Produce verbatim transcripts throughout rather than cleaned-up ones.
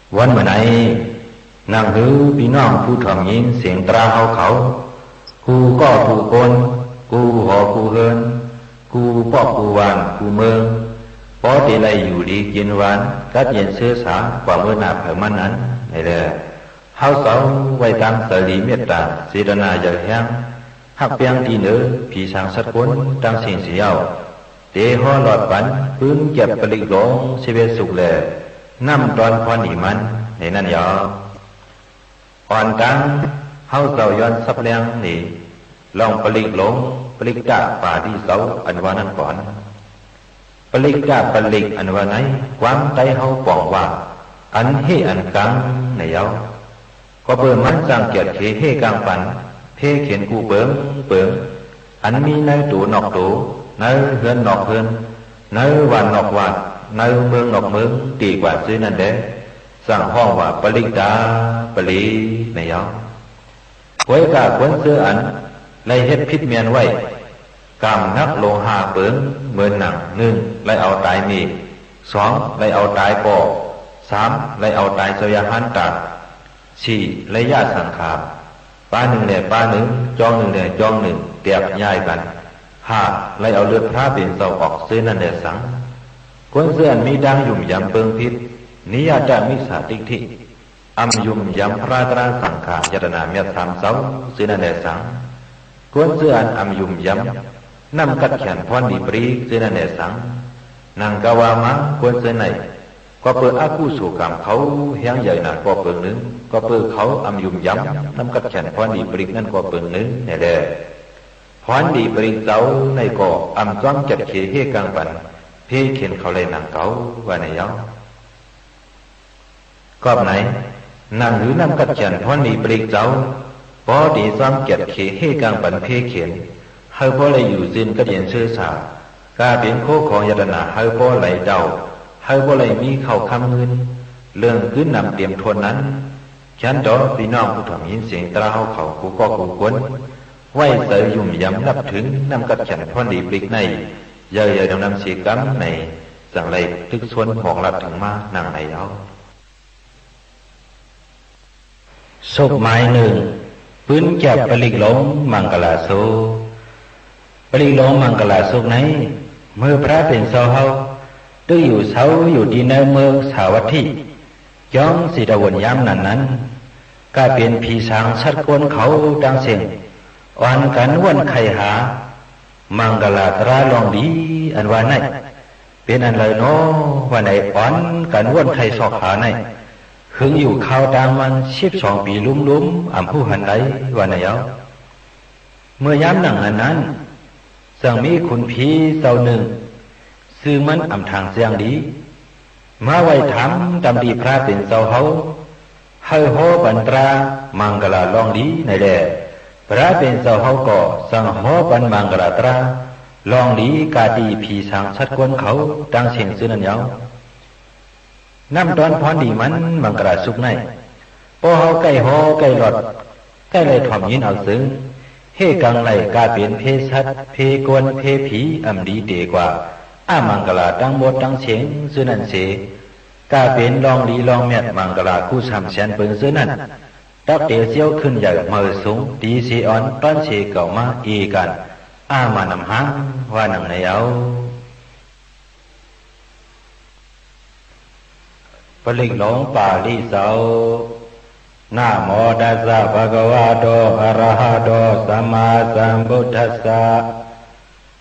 ဝၼ်းမိူဝ်ႈၼႆႉ ၼင်ႇႁိုဝ်ပီႈၼွင်ႉၽူႈထွမ်ႇငိၼ်းသဵင်တြႃးႁဝ်းၶဝ် ၵူႈၵေႃႉၵူႈၵူၼ်း ၵူႈႁေႃၵူႈႁိူၼ်း ၵူႈပွၵ်ႉၵူႈဝၢၼ်ႈၵူႈမိူင်း ပေႃးတေလႆႈယူႇလီၵိၼ်ဝၢၼ် ၵတ်းယဵၼ်သိူဝ်းသႃ ၵႂႃႇမိူဝ်းၼႃႈၽႂ်မၼ်းၼၼ်ႉၼႆလႄႈ ႁဝ်းၸဝ်ႈဝႆႉတၢင်းၸႂ်လီမဵတ်ႉတႃႇ ၸေႇတၼႃႇယႂ်ႇႁႅင်း ႁၵ်ႉပႅင်းတီႈၼိူဝ် ၽီသၢင်သတ်းၵူၼ်းတင်းသဵင်ႈသေယဝ်ႉ တေႁေႃးလွတ်ႈပၼ် ပိုၼ်းၵႅပ်ႈပလိၵ်ႈလူင် သိပ်းဢဵတ်းသုၵ်ႈလႄႈ ၼမ်ႉတွၼ်းၽွၼ်းလီမၼ်း ၼႆၼၼ်ႉယဝ်ႉ။ ဢွၼ်တၢင်း ႁဝ်းၸဝ်ႈယွၼ်းသပ်းလႅင်းၼႄ လွင်ႈပလိၵ်ႈလူင် ပလိၵ်ႈတႃႇပႃႇလိၸဝ်ႈ ဢၼ်ဝႃႈၼၼ်ႉၵွၼ်ႇ။ ပလိၵ်ႈတႃႇပလိၵ်ႈ ဢၼ်ဝႃႈၼႆႉ ၵႂၢမ်းတႆးႁဝ်းပွင်ႇဝႃႈ ဢၼ်ႁႄႉဢၼ်ၵင်ႈ ၼႆယဝ်ႉ။ ၵွပ်ႈပိူဝ်ႈမၼ်းၸၢင်ႈၵႅတ်ႇၶႄႁႄႉၵင်ႈပၼ် ၽေးၶဵၼ်ၵူႈပိူင်ပိူင် ဢၼ်မီးၼႂ်းတူဝ်ၼွၵ်ႈတူဝ် ၼႂ်းႁိူၼ်းၼွၵ်ႈႁိူၼ်း ၼႂ်းဝၢၼ်ႈၼွၵ်ႈဝၢၼ်ႈ ၼႂ်းမိူင်းၼွၵ်ႈမိူင်း တေၵႂႃႇၸိူဝ်းၼၼ်ႉလႄႈ ၸင်ႇႁွင်ႉဝႃႈ ပလိၵ်ႈတႃႇပလိၵ်ႈ ၼႆယဝ်ႉ။ ၵူၺ်းၵႃႈ ၵူၼ်းၸိူဝ်းဢၼ်လႆႈႁဵတ်းၽိတ်းမႅၼ်ႈဝႆႉ ၵၢမ်ႇၼၵ်းလူင်ႁႃႈပိူင် မိူၼ်ၼင်ႇ ၼိုင်ႈ လႆႈဢဝ်တၢႆမႄႈ၊ သွင် လႆႈဢဝ်တၢႆပေႃႈ၊ သၢမ် လႆႈဢဝ်တၢႆၸဝ်ႈယႃႇႁၢၼ်းတႃႇ၊ သီႇ လႆႈယႃႉသင်ႇၶႃႇ ပႃးၼိုင်ႈလႄႈပႃးၼိုင်ႈ ၵျွင်းၼိုင်ႈလႄႈၵျွင်းၼိုင်ႈ တႅၵ်ႇယၢႆႈၵၼ်၊ ႁႃႈ လႆႈဢဝ်လိူတ်ႈၽြႃးပဵၼ်ၸဝ်ႈဢွၵ်ႇ ၸိူဝ်းၼၼ်ႉလႄႈသင်။ ၵူၼ်းၸိူဝ်းဢၼ်မီးတၢင်းယုမ်ႇယမ်ပိူင်ႈၽိတ်း ၼိယတမိတ်ႉသႃႇတိတ်ႉထိ ဢမ်ႇယုမ်ႇယမ်ၽြႃးတြႃးသင်ႇၶႃႇ ရတၼႃႇမျၢတ်ႈသၢမ်ၸဝ်ႈ ၸိူဝ်းၼၼ်ႉလႄႈသင်။ ၵူၼ်းၸိူဝ်းဢၼ်ဢမ်ႇယုမ်ႇယမ် ၼမ်ႉၵတ်ႉၶႅၼ်ႇၽွၼ်းလီပလိၵ်ႈ ၸိူဝ်းၼၼ်ႉလႄႈသင်။ ၼင်ႇၵႃႈဝႃႈမႃး ၵူၼ်းၸိူဝ်းၼႆႉ ၵွပ်ႈပိူဝ်ႈဢၵုသူဝ်ႇၵၢမ်ႇၶဝ် ႁႅင်းယႂ်ႇၼႃႇၵေႃႈပိူင်ၼိုင်ႈ၊ ၵွပ်ႈပိူဝ်ႈၶဝ်ဢမ်ႇယုမ်ႇယမ် ၼမ်ႉၵတ်ႉၶႅၼ်ႇၽွၼ်းလီပလိၵ်ႈၼၼ်ႉၵေႃႈပိူင်ၼိုင်ႈၼႆလႄႈ ၽွၼ်းလီပလိၵ်ႈၸဝ်ႈၼႆႉၵေႃႈ ဢမ်ႇၸွမ်းၵႅတ်ႇၶႄႁႄႉၵင်ႈပၼ် ၽေးၶဵၼ်ၶဝ်လႆႈၼင်ႇၵဝ်ႇ ဝႃႈၼႆယဝ်ႉ။ ၵွပ်ႈၼႆ ၼင်ႇႁိုဝ်ၼမ်ႉၵတ်ႉၶႅၼ်ႇၽွၼ်းလီပလိၵ်ႈၸဝ်ႈ ပေႃးတေၸွမ်းၵႅတ်ႇၶႄႁႄႉၵင်ႈပၼ်ၽေးၶဵၼ် ႁႂ်ႈပေႃးလႆႈယူႇၸိုၼ်ႈၵတ်းယဵၼ်သိူဝ်းသႃႇ ၵႃႈပဵၼ်ၶူဝ်းၶွင်ယတၼႃႇ ႁႂ်ႈပေႃးလႆႈတဝ်ႈ ႁႂ်ႈပေႃးလႆႈမီးၶဝ်ႈၶမ်းငိုၼ်း လိူင်ႈၵိုၼ်းၼမ်တဵမ်ထူၼ်ႈၼၼ်ႉ ၶႅၼ်းတေႃႈပီႈၼွင်ႉၽူႈထွမ်ႇငိၼ်းသဵင်တြႃးႁဝ်းၶဝ် ၵူႈၵေႃႉၵူႈၵူၼ်း ဝႆႉၸႂ်ယုမ်ႇယမ်ၼပ်ႉထိုဝ် ၼမ်ႉၵတ်ႉၶႅၼ်ႇၽွၼ်းလီပလိၵ်ႈၼႆႉ ယႂ်ႇယႂ်ႇၼမ်ၼမ်သေၵမ်းၼႆ ၸင်ႇလႆႈတိုၵ်းသူၼ်းမွၵ်ႇလၢတ်ႈထိုင်မႃးၼင်ႇၼႆယဝ်ႉ။ သုတ်ႈမၢႆၼိုင်ႈ ပိုၼ်းၵႅပ်ႈပလိၵ်ႈလူင်မင်ႇၵလႃႇသုတ်ႈ။ ပလိၵ်ႈလူင်မင်ႇၵလႃႇသုတ်ႈၼႆႉ မိူဝ်ႈၽြႃးပဵၼ်ၸဝ်ႈႁဝ်း တိုၵ်ႉယူႇသဝ်းယူႇတီႈၼႂ်းမိူင်းသႃႇဝတ်ႉထိ ၵျွင်းၸေႇတဝုၼ်ႇ ယၢမ်းၼၼ်ႉၼၼ်ႉ ၵႃႈပဵၼ်ၽီသၢင်သတ်းၵူၼ်းၶဝ်တင်းသဵင်ႈ ဢွၼ်ၵၼ်ဝူၼ်ႉၶႆႈႁႃ မင်ႇၵလႃႇတြႃးလွင်ႈလီ ဢၼ်ဝႃႈၼႆႉ ပဵၼ်ဢၼ်လႂ်ၼေႃ ဝႃႈၼႆ ဢွၼ်ၵၼ်ဝူၼ်ႉၶႆႈသွၵ်ႈႁႃၼႆႉ ႁိုင်ယူႇၶၢဝ်းတၢင်းမၼ်း သိပ်းသွင်ပီလုမ်းလုမ်း ဢမ်ႇႁူႉႁၼ်လႆႈ ဝႃႈၼႆယဝ်ႉ။ မိူဝ်ႈယၢမ်းၼင်ႇၼၼ်ၼၼ်ႉ ၸင်ႇမီးၶုၼ်ၽီၸဝ်ႈၼိုင်ႈ ၸိုဝ်ႈမၼ်းဢမ်ႇထၢင်ႇၸႅင်ႈလီ မႃးဝႆႈထၢမ်တမ်ႈတီႈၽြႃးပဵၼ်ၸဝ်ႈႁဝ်း ႁႂ်ႈႁေႃးပၼ်တြႃးမင်ႇၵလႃႇလွင်ႈလီၼႆလႄႈ ၽြႃးပဵၼ်ၸဝ်ႈႁဝ်းၵေႃႈ ၸင်ႇႁေႃးပၼ်မင်ႇၵလႃႇတြႃးလွင်ႈလီ ၵႃႈတီႈၽီသၢင်သတ်းၵူၼ်းၶဝ်တင်းသဵင်ႈၸိူဝ်းၼၼ်ႉယဝ်ႉ။ ၼမ်ႉတွၼ်းၽွၼ်းလီမၼ်း မင်ႇၵလႃႇသုတ်ႈၼႆႉ ပေႃးႁဝ်းၵႆႉႁေႃးၵႆႉလွတ်ႈ ၵႆႉလႆႈထွမ်ႇငိၼ်းဢဝ်ၸိုင် ႁႄႉၵင်ႈလႆႈ ၵႃႈပဵၼ်ၽေးသတ်း ၽေးၵူၼ်း ၽေးၽီ ဢမ်ႇလီတႄႇၵႂႃႇ ဢမင်ႇၵလႃႇတင်းမူတ်းတင်းသဵင်ႈၸိူဝ်းၼၼ်ႉသေ ၵႃႈပဵၼ်လွင်ႈလီလွင်ႈမျၢတ်ႈ မင်ႇၵလႃႇၵူႈသၢမ်သႅၼ်ပိူင်ၸိူဝ်းၼၼ်ႉ တၵ်းတေၸဵဝ်းၶိုၼ်ႈယႂ်ႇမႂ်ႇသုင် လီသေဢွၼ် တွၼ်းသေၵဝ်ႇမႃး ဢေႇၵၼ်ႇ ဢမၢၼ်ႇၼမ်ႁင်း ဝႃႈၼင်ႇၼႆယဝ်ႉ။ ပလိၵ်ႈလူင်ပႃႇလိၸဝ်ႈ။ Namo tassa bhagavato arahato sammāsambuddhassa.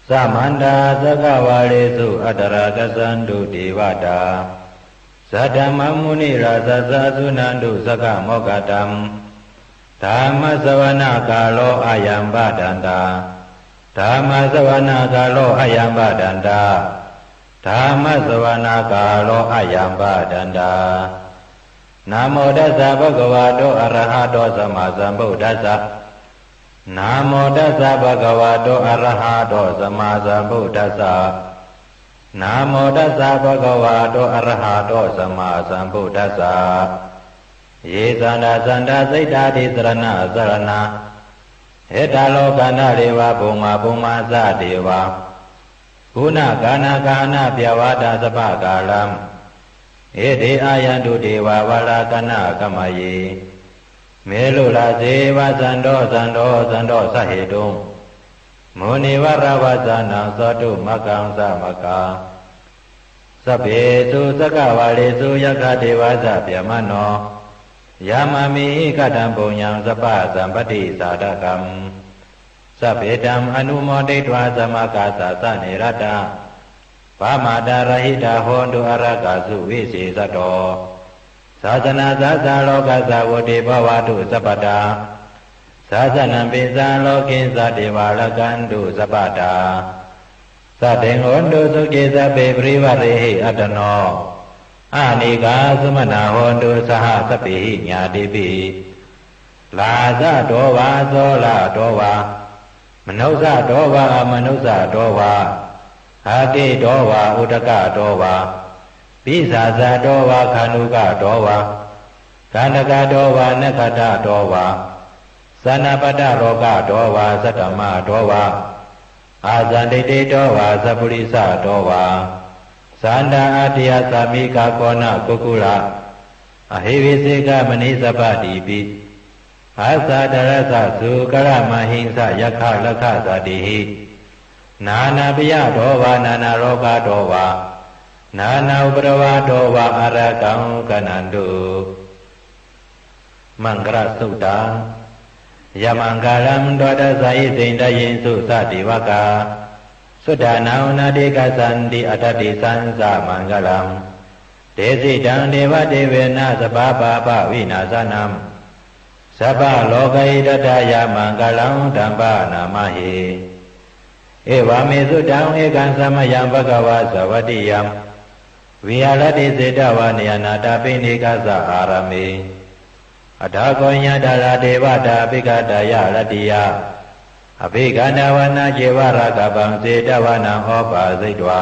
Samantā cakkavāḷesu atrāgacchantu devatā, saddhammaṃ munirājassa suṇantu saggamokkhadaṃ. Dhammassavanakālo ayambhadantā. Dhammassavanakālo ayambhadantā. Dhammassavanakālo ayambhadantā. Namo tassa bhagavato arahato sammāsambuddhassa. Namo tassa bhagavato arahato sammāsambuddhassa. Namo tassa bhagavato arahato sammāsambuddhassa. Ye santā santā siṭṭhā tisaraṇasaraṇā, ettālokaṃ tatheva bhummā bhummā ca devā, guṇagaṇagahaṇabyāvaṭasappakālaṃ, Ete āyantu devā valākanākamaye, merurāje vasanto santo santo sahetuṃ, munivaravacanaṃ sādhumakkhaṃ sāmakkā. Sabbesu cakkavāḷesu yakkhadevasabrahmano, yāmāmihi kataṃ puññaṃ sabbasampattidāyakaṃ, sabbe taṃ anumoditvā sāmakkasāsane ratā, pamādarahitā hontu ārākkhā suvisesato. Sāsanassa lokassa vuḍḍhī bhavatu sabbadā, sāsanampi sā loke sadā devā rakkhantu sabbadā. Saddhiṃ hontu sukhī sabbe parivārehi attano, anīghā sumanā hontu saha sabbehi ñātibhi. Rājato vā corato vā, manussato vā amanussato vā, aggito vā udakato vā, pisācato vā khāṇukato vā, kaṇṭakato vā nakkhattato vā, janapadarogato vā saddhammato vā, asandiṭṭhito vā sappurisato vā, sattā ariyasaccāmikā koṇḍakukkura ahi vicchikamaṇisappadīpi, aṭṭhārasa sūkaramahiṃsa yakkhārakkhasatehi, nānābhayato vā nānārogato vā, nānāupaddavato vā ārakkhaṃ gaṇhantu. Maṅgalasuttaṃ. Jayamaṅgalaṃ. Dvādasa isiṃ dāyesu sativakā, suddhānaṃ nānāgacchanti, atthadisānañca maṅgalaṃ. Tesitaṃ devatedena sabbapāpavināsanaṃ, sabbarogahitatthāya maṅgalaṃ taṃ paṇamāhe. Evaṃ me sutaṃ. Ekaṃ samayaṃ bhagavā sāvatthiyaṃ viharati jetavane anāthapiṇḍikassa ārāme. Atha kho āyasmato devatā abhikkātāya āratiyā abhikkāntaṃ vanaceva rakkhāpaṃ jetavanaṃ upaṭṭhapetvā.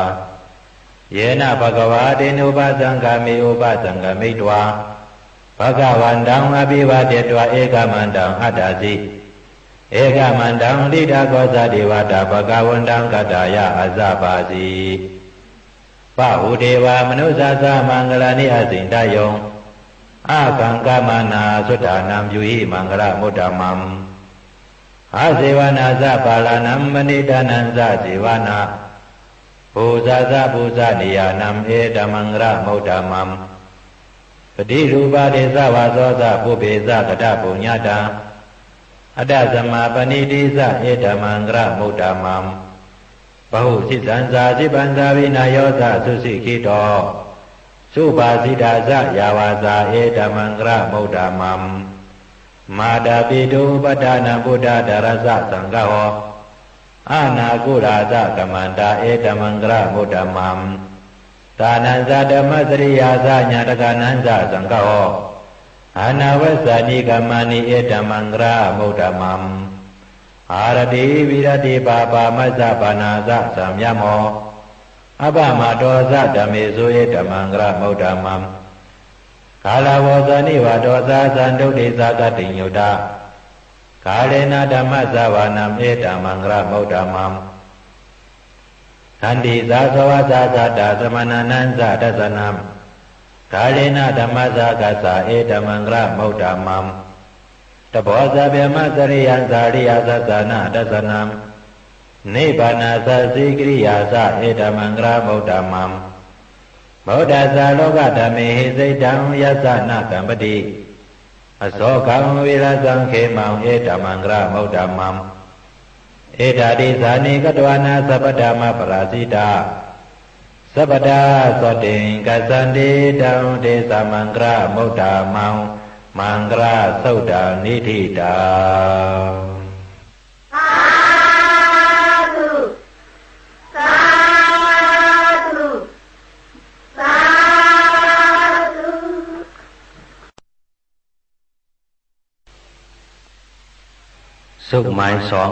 Yena bhagavā tenupasaṅkami, upasaṅkamitvā bhagavantaṃ abhivādetvā ekamantaṃ aṭṭhāsi. Ekamantaṃ ṭhitā kho sā devatā bhagavantaṃ gathāya āsabhāsi. Bahū devā manussā ca maṅgalāni acintayuṃ, ākaṅkhamānā suddhānaṃ brūhi maṅgalamuttamaṃ. Asevanā ca bālānaṃ paṇḍitānañca sevanā, pūjā ca pūjanīyānaṃ etammaṅgalamuttamaṃ. Paṭirūpadesavāso ca pubbe ca katapuññatā, attasammāpaṇidhi ca etammaṅgalamuttamaṃ. Bahūrisañcāsippañca vinayo ca susikkhito, subhāsitā ca yā vācā etammaṅgalamuttamaṃ. Mātāpitu upaṭṭhānaṃ puttadārassa saṅgaho, anākulā ca kammantā etammaṅgalamuttamaṃ. Dānañca dhammacariyā ca ñātakānañca saṅgaho, anavajjāni kammāni etammaṅgalamuttamaṃ. Āratī viratī pāpā majjapānā ca saṃyamo, appamādo ca dhammesu etammaṅgalamuttamaṃ. Gāravo ca nivāto ca santuṭṭhī ca khatiṃ yutā, kālena dhammassavanaṃ etammaṅgalamuttamaṃ. Khantī ca sovacassatā samaṇānañca dassanaṃ, kālena dhammasākacchā etammaṅgalamuttamaṃ. Tapo ca brahmacariyañca ariyasaccāna dassanaṃ, nibbānasacchikiriyā ca etammaṅgalamuttamaṃ. Phuṭṭhassa lokadhammehi cittaṃ yassa na kampati, asokaṃ virajaṃ khemaṃ etammaṅgalamuttamaṃ. Etādisāni katvāna sabbatthamaparājitā, sabbattha sotthiṃ gacchanti taṃ tesaṃ maṅgalamuttamaṃ. Maṅgalasuttaṃ niṭṭhitaṃ. Sādhu, sādhu, sādhu. สุตหมายสอง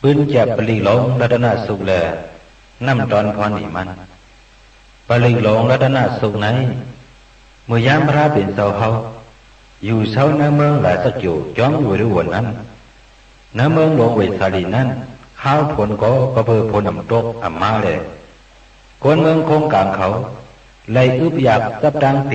ปืนแจ็บปลีกหลงรัตนสุขแล นำตอนพรนี่มัน ปลีกหลงรัตนสุขใน เมื่อยามพระเป็นเจ้าเฮา อยู่เซาในเมืองหลายสักอยู่ จอมอยู่ด้วยวนนั้น ในเมืองหลวงเวสาลีนั้น ข้าวผลก็กระเบือผลน้ำตกอ่ำมาแล คนเมืองโค้งกลางเขา လႆႈဢုပ်ႉယၢၵ်ႈၸပ်းတၢင်းပဵၼ် ထူပ်းၺႃးၽေးၶဵၼ်ၵူႈပိူင်ပိူင်သေ လႆႈတုၵ်ႉၶႃႉၶၢၼ်ၸႂ် လႆႈလူႉယႂ်ႇတၢႆၼမ်တႄႉတႄႉ ဝႃႈၼႆယဝ်ႉ။ မိူဝ်ႈယၢမ်းၼင်ႇၼၼ်ၼၼ်ႉ ၶုၼ်လိတ်ႉသဝီၶဝ် ၸင်ႇၸႂ်ႉၸဝ်ႈၸၢႆးမႁႃႇလိလႄႈ တင်းလုၵ်ႈၸၢႆးပုင်ႇၼႃး ပလေႃးႁိတ်ႈ ဢွၼ်ႁူဝ်လုမ်းလၢင်းလုၵ်ႈၼွင်ႉတင်းၼမ်သေ မိူဝ်းပၢင်းၽြႃးပဵၼ်ၸဝ်ႈယဝ်ႉ။ ၽြႃးပဵၼ်ၸဝ်ႈႁဝ်းၵေႃႈ ၸင်ႇဢွၼ်ဢဝ်သင်ႇၶႃႇရႁၢၼ်းႁႃႈပၢၵ်ႇၸဝ်ႈသေ ယုၵ်ႉတူဝ်ယေႃးၶိင်းႁွတ်ႈမႃး တီႈၼႂ်းမိူင်းဝေႇသႃႇလီႇၼၼ်ႉယဝ်ႉ။ ၶမ်ႈၶိုၼ်းၼၼ်ႉ ၽြႃးပဵၼ်ၸဝ်ႈႁဝ်း ၸင်ႇၸႂ်ႉၸဝ်ႈဢႃႇၼၼ်ႇတႃႇ ႁေႃးလွတ်ႈပၼ်ရတၼသုၵ်ႈၼၼ်ႉတင်းၶိုၼ်းယဝ်ႉ။ ထိုင်ၵၢင်ၼႂ်မႃး ၽြႃးပဵၼ်ၸဝ်ႈႁဝ်း ၸင်ႇသိုပ်ႇႁေႃးရတၼသုၵ်ႈၼၼ်ႉထႅင်ႈသေ ၽီသၢင်သတ်းၵူၼ်းၶဝ် ဢွၼ်ၵၼ်မႃးထွမ်ႇငိၼ်း တြႃးရတၼသုၵ်ႈၼၼ်ႉ ၼမ်တႄႉၼမ်ဝႃႈၼႆယဝ်ႉ။ ထိုင်ၵၢင်ၼႂ်မိူင်းလႅင်းမႃး တြႃးပရိၵ်ႈလူင်ရတၼသုၵ်ႈၵေႃႈ သုတ်းလီယဝ်ႉလီငၢမ်း။ ယၢမ်းၼၼ်ႉ ၽူၼ်လူင်တူၵ်းလူင်းႁႃယႂ်ႇႁႃလူင်သေ လူၵ်ႈၼွင်းထိပ်ႇထူဝ်း လွင်ႈပႅတ်ႈဢၢႆတူႇဢၢႆၼဝ်ႈ ယုၵ်ႉယၵ်ႉၸိူဝ်းၼၼ်ႉသေ ပဵၼ်ဢၼ်မူတ်းသႂ်ၸိုၼ်ႈပၢင်ႇ ၶႅမ်ႉလႅပ်ႈလီဝႆႉတင်းဝဵင်း ဝႃႈၼႆယဝ်ႉ။ ၽေးယေႃးၵႃႇတၢင်းပဵၼ် ၵူႈသၢမ်သႅၼ်ပိူင်ၸိူဝ်းၼၼ်ႉၼႆၵေႃႈ ႁၢႆလၢႆၵႂႃႇၸွမ်းၽူၼ်လူင်ၼၼ်ႉ တင်းသဵင်ႈသေ ၵူၼ်းဝၢၼ်ႈၵူၼ်းမိူင်းၶဝ်ၵေႃႈ ဢွၼ်ၵၼ်ၸူမ်းသိူဝ်း ၵတ်းယဵၼ်လွတ်ႈၽေးၶဵၼ်ၵႂႃႇ ၵူႈၵေႃႉၵူႈၵူၼ်း ၵူႈတီႈၵူႈတၢင်း ဝႃႈၼင်ႇၼႆယဝ်ႉ။ ၵွပ်ႈၼႆလႄႈ ရတၼသုၵ်ႈၼႆႉ ၼမ်ႉတွၼ်းၽွၼ်းလီမၼ်း ပေႃးႁဝ်းၵႆႉႁေႃးၵႆႉလွတ်ႈ ၵႆႉလႆႈထွမ်ႇငိၼ်းဢဝ်ၸိုင် တၵ်းတေႁႄႉၵင်ႈလႆႈ ၽေးဢုပ်ႉယၢၵ်ႈ ၽေးၼၵ်းႁႅမ်ၵၼ် ၽေးဢၼ်ယေႃးၵႃႇ တေၵႂႃႇၵူႈယိူင်ႈ ၶိူင်ႈမဵဝ်းဢမ်ႇလီ တၵ်းၼီယၢတ်ႇယၢႆႈ တၵ်းပၢႆႈၵႆၵႂႃႇ ပုၼ်ႈတႃႇသူႁဝ်း လႆႈသဝ်းၵတ်းယဵၼ် ပဵၼ်ၵၢၼ်ၵၢင်ႉငၢႆႈၶၢႆထုၵ်ႇ ၽုၵ်ႇသင်ၵေႃႈ မၢၵ်ႇပူင်းႁူင်းၵွၼ်ႈ လႆႈၵိၼ်လိူင် လႆႈလူႇလိူင် တဵမ်ထူၼ်ႈပဵင်းၸႂ် ဝႃႈၼင်ႇၼႆယဝ်ႉ။ ပရိၵ်ႈလူင်ရတၼသုတ်ႉတပႃႇလိၸဝ်ႈ။ Paṇidhānato paṭṭhāya tathāgatassa dasa pāramiyo, dasa upapāramiyo, dasa paramattha pāramiyoti.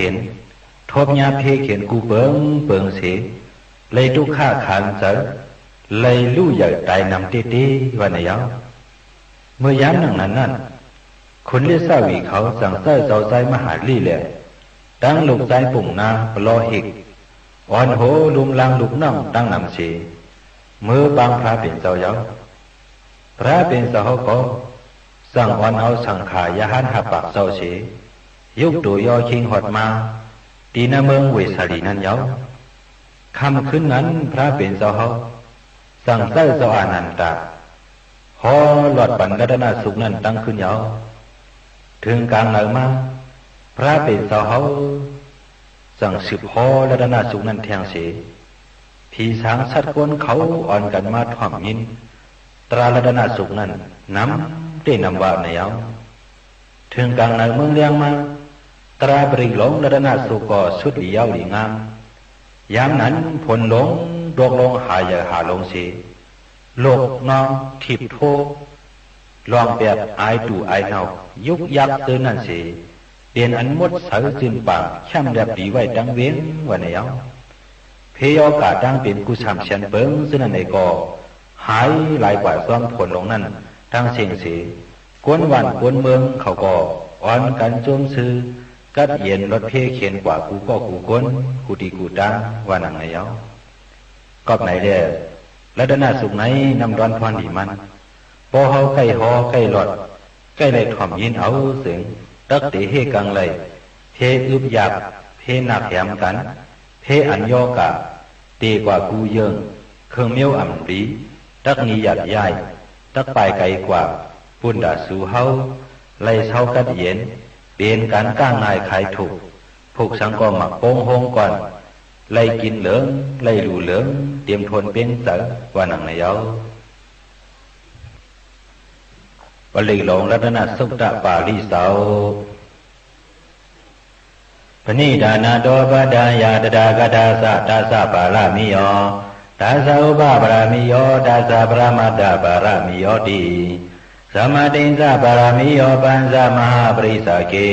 Samādhissa pāramiyo pañca mahāpurisa- sagge,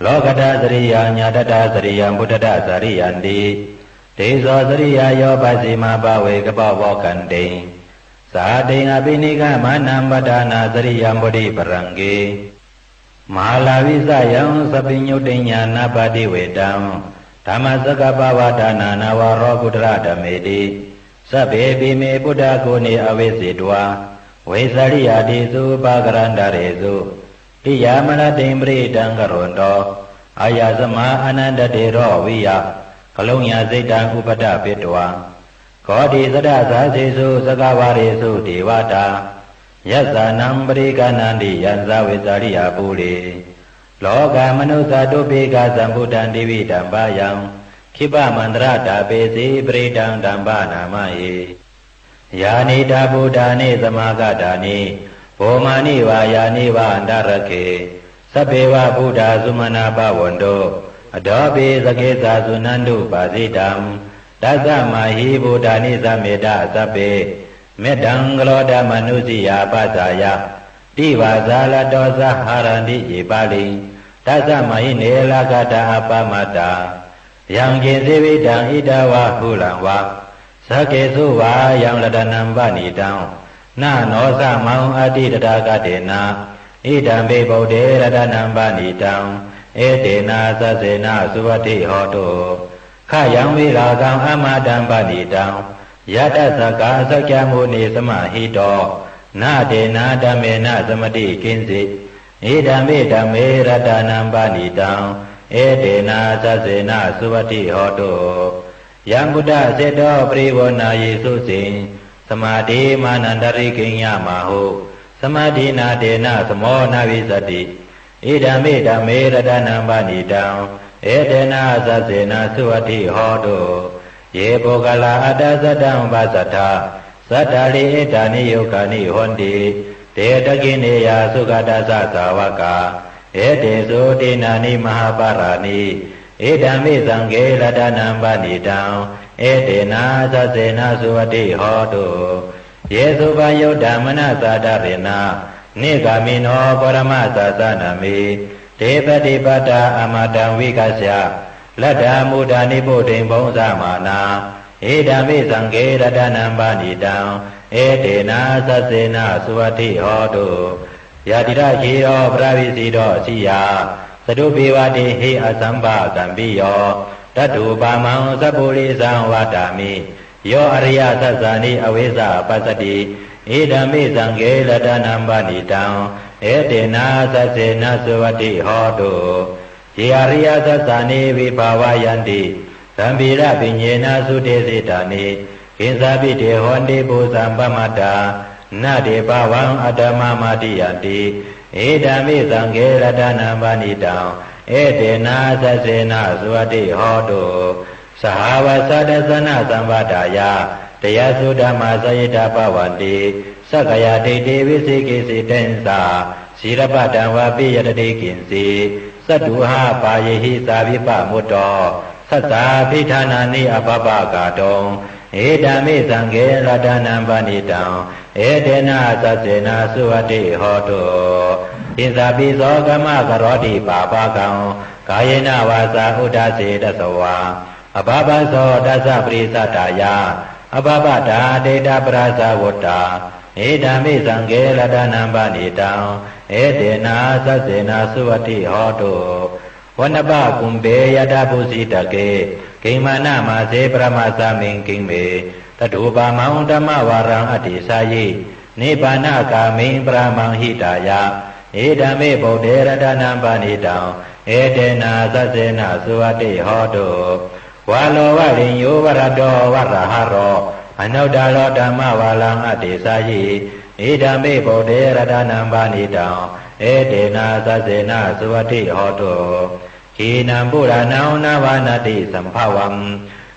lokuttaraṃ sariyaṃ ñātattā sariyaṃ puggaṭattā sariyanti. Teso sariyayo pacchimabhave gabbhāvokkantiṃ, satiṃ abhinikkhamanaṃ padhānasariyaṃ bodhipallaṅke, māravijayaṃ sabbe ñūtiṃ ñāṇappaṭivedhaṃ, dhammacakkappavattanā navaro kuttara dhammeti. Sabbepime buddhaguṇe āvajjitvā, vesāliyā tīsu pākārantaresu, tiyāmarattiṃ parittaṃ karonto, āyasmā ānandatthero viya kāruññacittaṃ upaṭṭhapetvā, koṭisatasahassesu cakkavāḷesu devatā, yassāṇaṃ paṭiggaṇhanti yañca vesāliyā pure. Lokamanussāduppakkāsambhūtaṃ tividhaṃ bhayaṃ, khippamāntaradhāpesi parittaṃ taṃ paṇāmahe. Yānīdha bhūtāni samāgatāni, bhummāni vā yāni va antalikkhe, sabbeva bhūtā sumanā bhavantu, athopi sakkacca suṇantu bhāsitaṃ. Tasmā hi bhūtā nisāmetha sabbe, mettaṃ karotha mānusiyā pajāya, divā rattro saharanti ye baliṃ, tasmā hi ne rakkhatha appamattā. Yaṅkiñci vittaṃ idha vā huraṃ vā, saggesu vā yaṃ ratanaṃ paṇītaṃ, na no samaṃ atthi tathāgatena, idampi buddhe ratanaṃ paṇītaṃ, etena saccena suvatthi hotu. Khayaṃ virāgaṃ amataṃ paṇītaṃ, yadajjhagā sakyamunī samāhito, na tena dhammena samatthi kiñci, idampi dhamme ratanaṃ paṇītaṃ, etena saccena suvatthi hotu. Yaṃ buddhaseṭṭho parivaṇṇayī suciṃ, samādhimānantarikaññamāhu, samādhinā tena samo na vijjati, idampi dhamme ratanaṃ paṇītaṃ, etena saccena suvatthi hotu. Ye puggalā aṭṭha sataṃ pasatthā, cattāri etāni yugāni honti, te dakkhiṇeyyā sugatassa sāvakā, etesu dinnāni mahapphalāni, idampi saṅghe ratanaṃ paṇītaṃ, etena saccena suvatthi hotu. Ye suppayuttā manasā daḷhena, nikkāmino gotamasāsanamhi, Te pattipattā amataṃ vigaccha, laddhā mudhā nibbutiṃ bhuñjamānā. Idampi saṅghe ratanaṃ paṇītaṃ, etena saccena suvatthi hotu. Yadidaṃ khīro parisito siyā, catubbhi vāteyhi asampakampiyo, tathūpamaṃ sappurisaṃ vadāmi, yo ariyasaccāni avecca passati. Idampi saṅghe ratanaṃ paṇītaṃ, etena saccena suvatthi hotu. Ye ariyasaccāni vibhāvayanti, gambhīrapiññena sudesitāni, kiñcāpi te honti bhusaṃ pamattā, na te bhavaṃ aṭṭhamamādiyanti. Idampi saṅghe ratanaṃ paṇītaṃ, etena saccena suvatthi hotu. Sahāvassa dassanasampadāya, tayassu dhammā jayitā bhavanti. Sakkāyadiṭṭhi vicikicchitañca, sīlabbataṃ vāpi yadatthi kiñci, catūhapāyehi sā vippamutto, saccābhiṭhānāni abhabba kātuṃ. Idampi saṅghe ratanaṃ paṇītaṃ, etena saccena suvatthi hotu. Kiñcāpi so kammaṃ karoti pāpakaṃ, kāyena vācā uda cetasā vā, abhabbaso tassa parisuddhāya, abhabbatā diṭṭhapadassa vuttā. Idampi saṅghe ratanaṃ paṇītaṃ, etena saccena suvatthi hotu. Oṇṇabbakumbe yathā phussitake, kiṃ maṇḍamāse paṭhamasmiṃ kiṃ me, tathūpamaṃ dhammavaraṃ adesāyi, nibbānagāmiṃ paṭhamaṃ hitāya. Idampi buddhe ratanaṃ paṇītaṃ, etena saccena suvatthi hotu. Varo variyo varado varāharo, anuttaro dhammavaraṃ adesāyi, idampi buddhe ratanaṃ paṇītaṃ, etena saccena suvatthi hotu. Khīṇaṃ purāṇaṃ navaṃ natthi sambhavaṃ,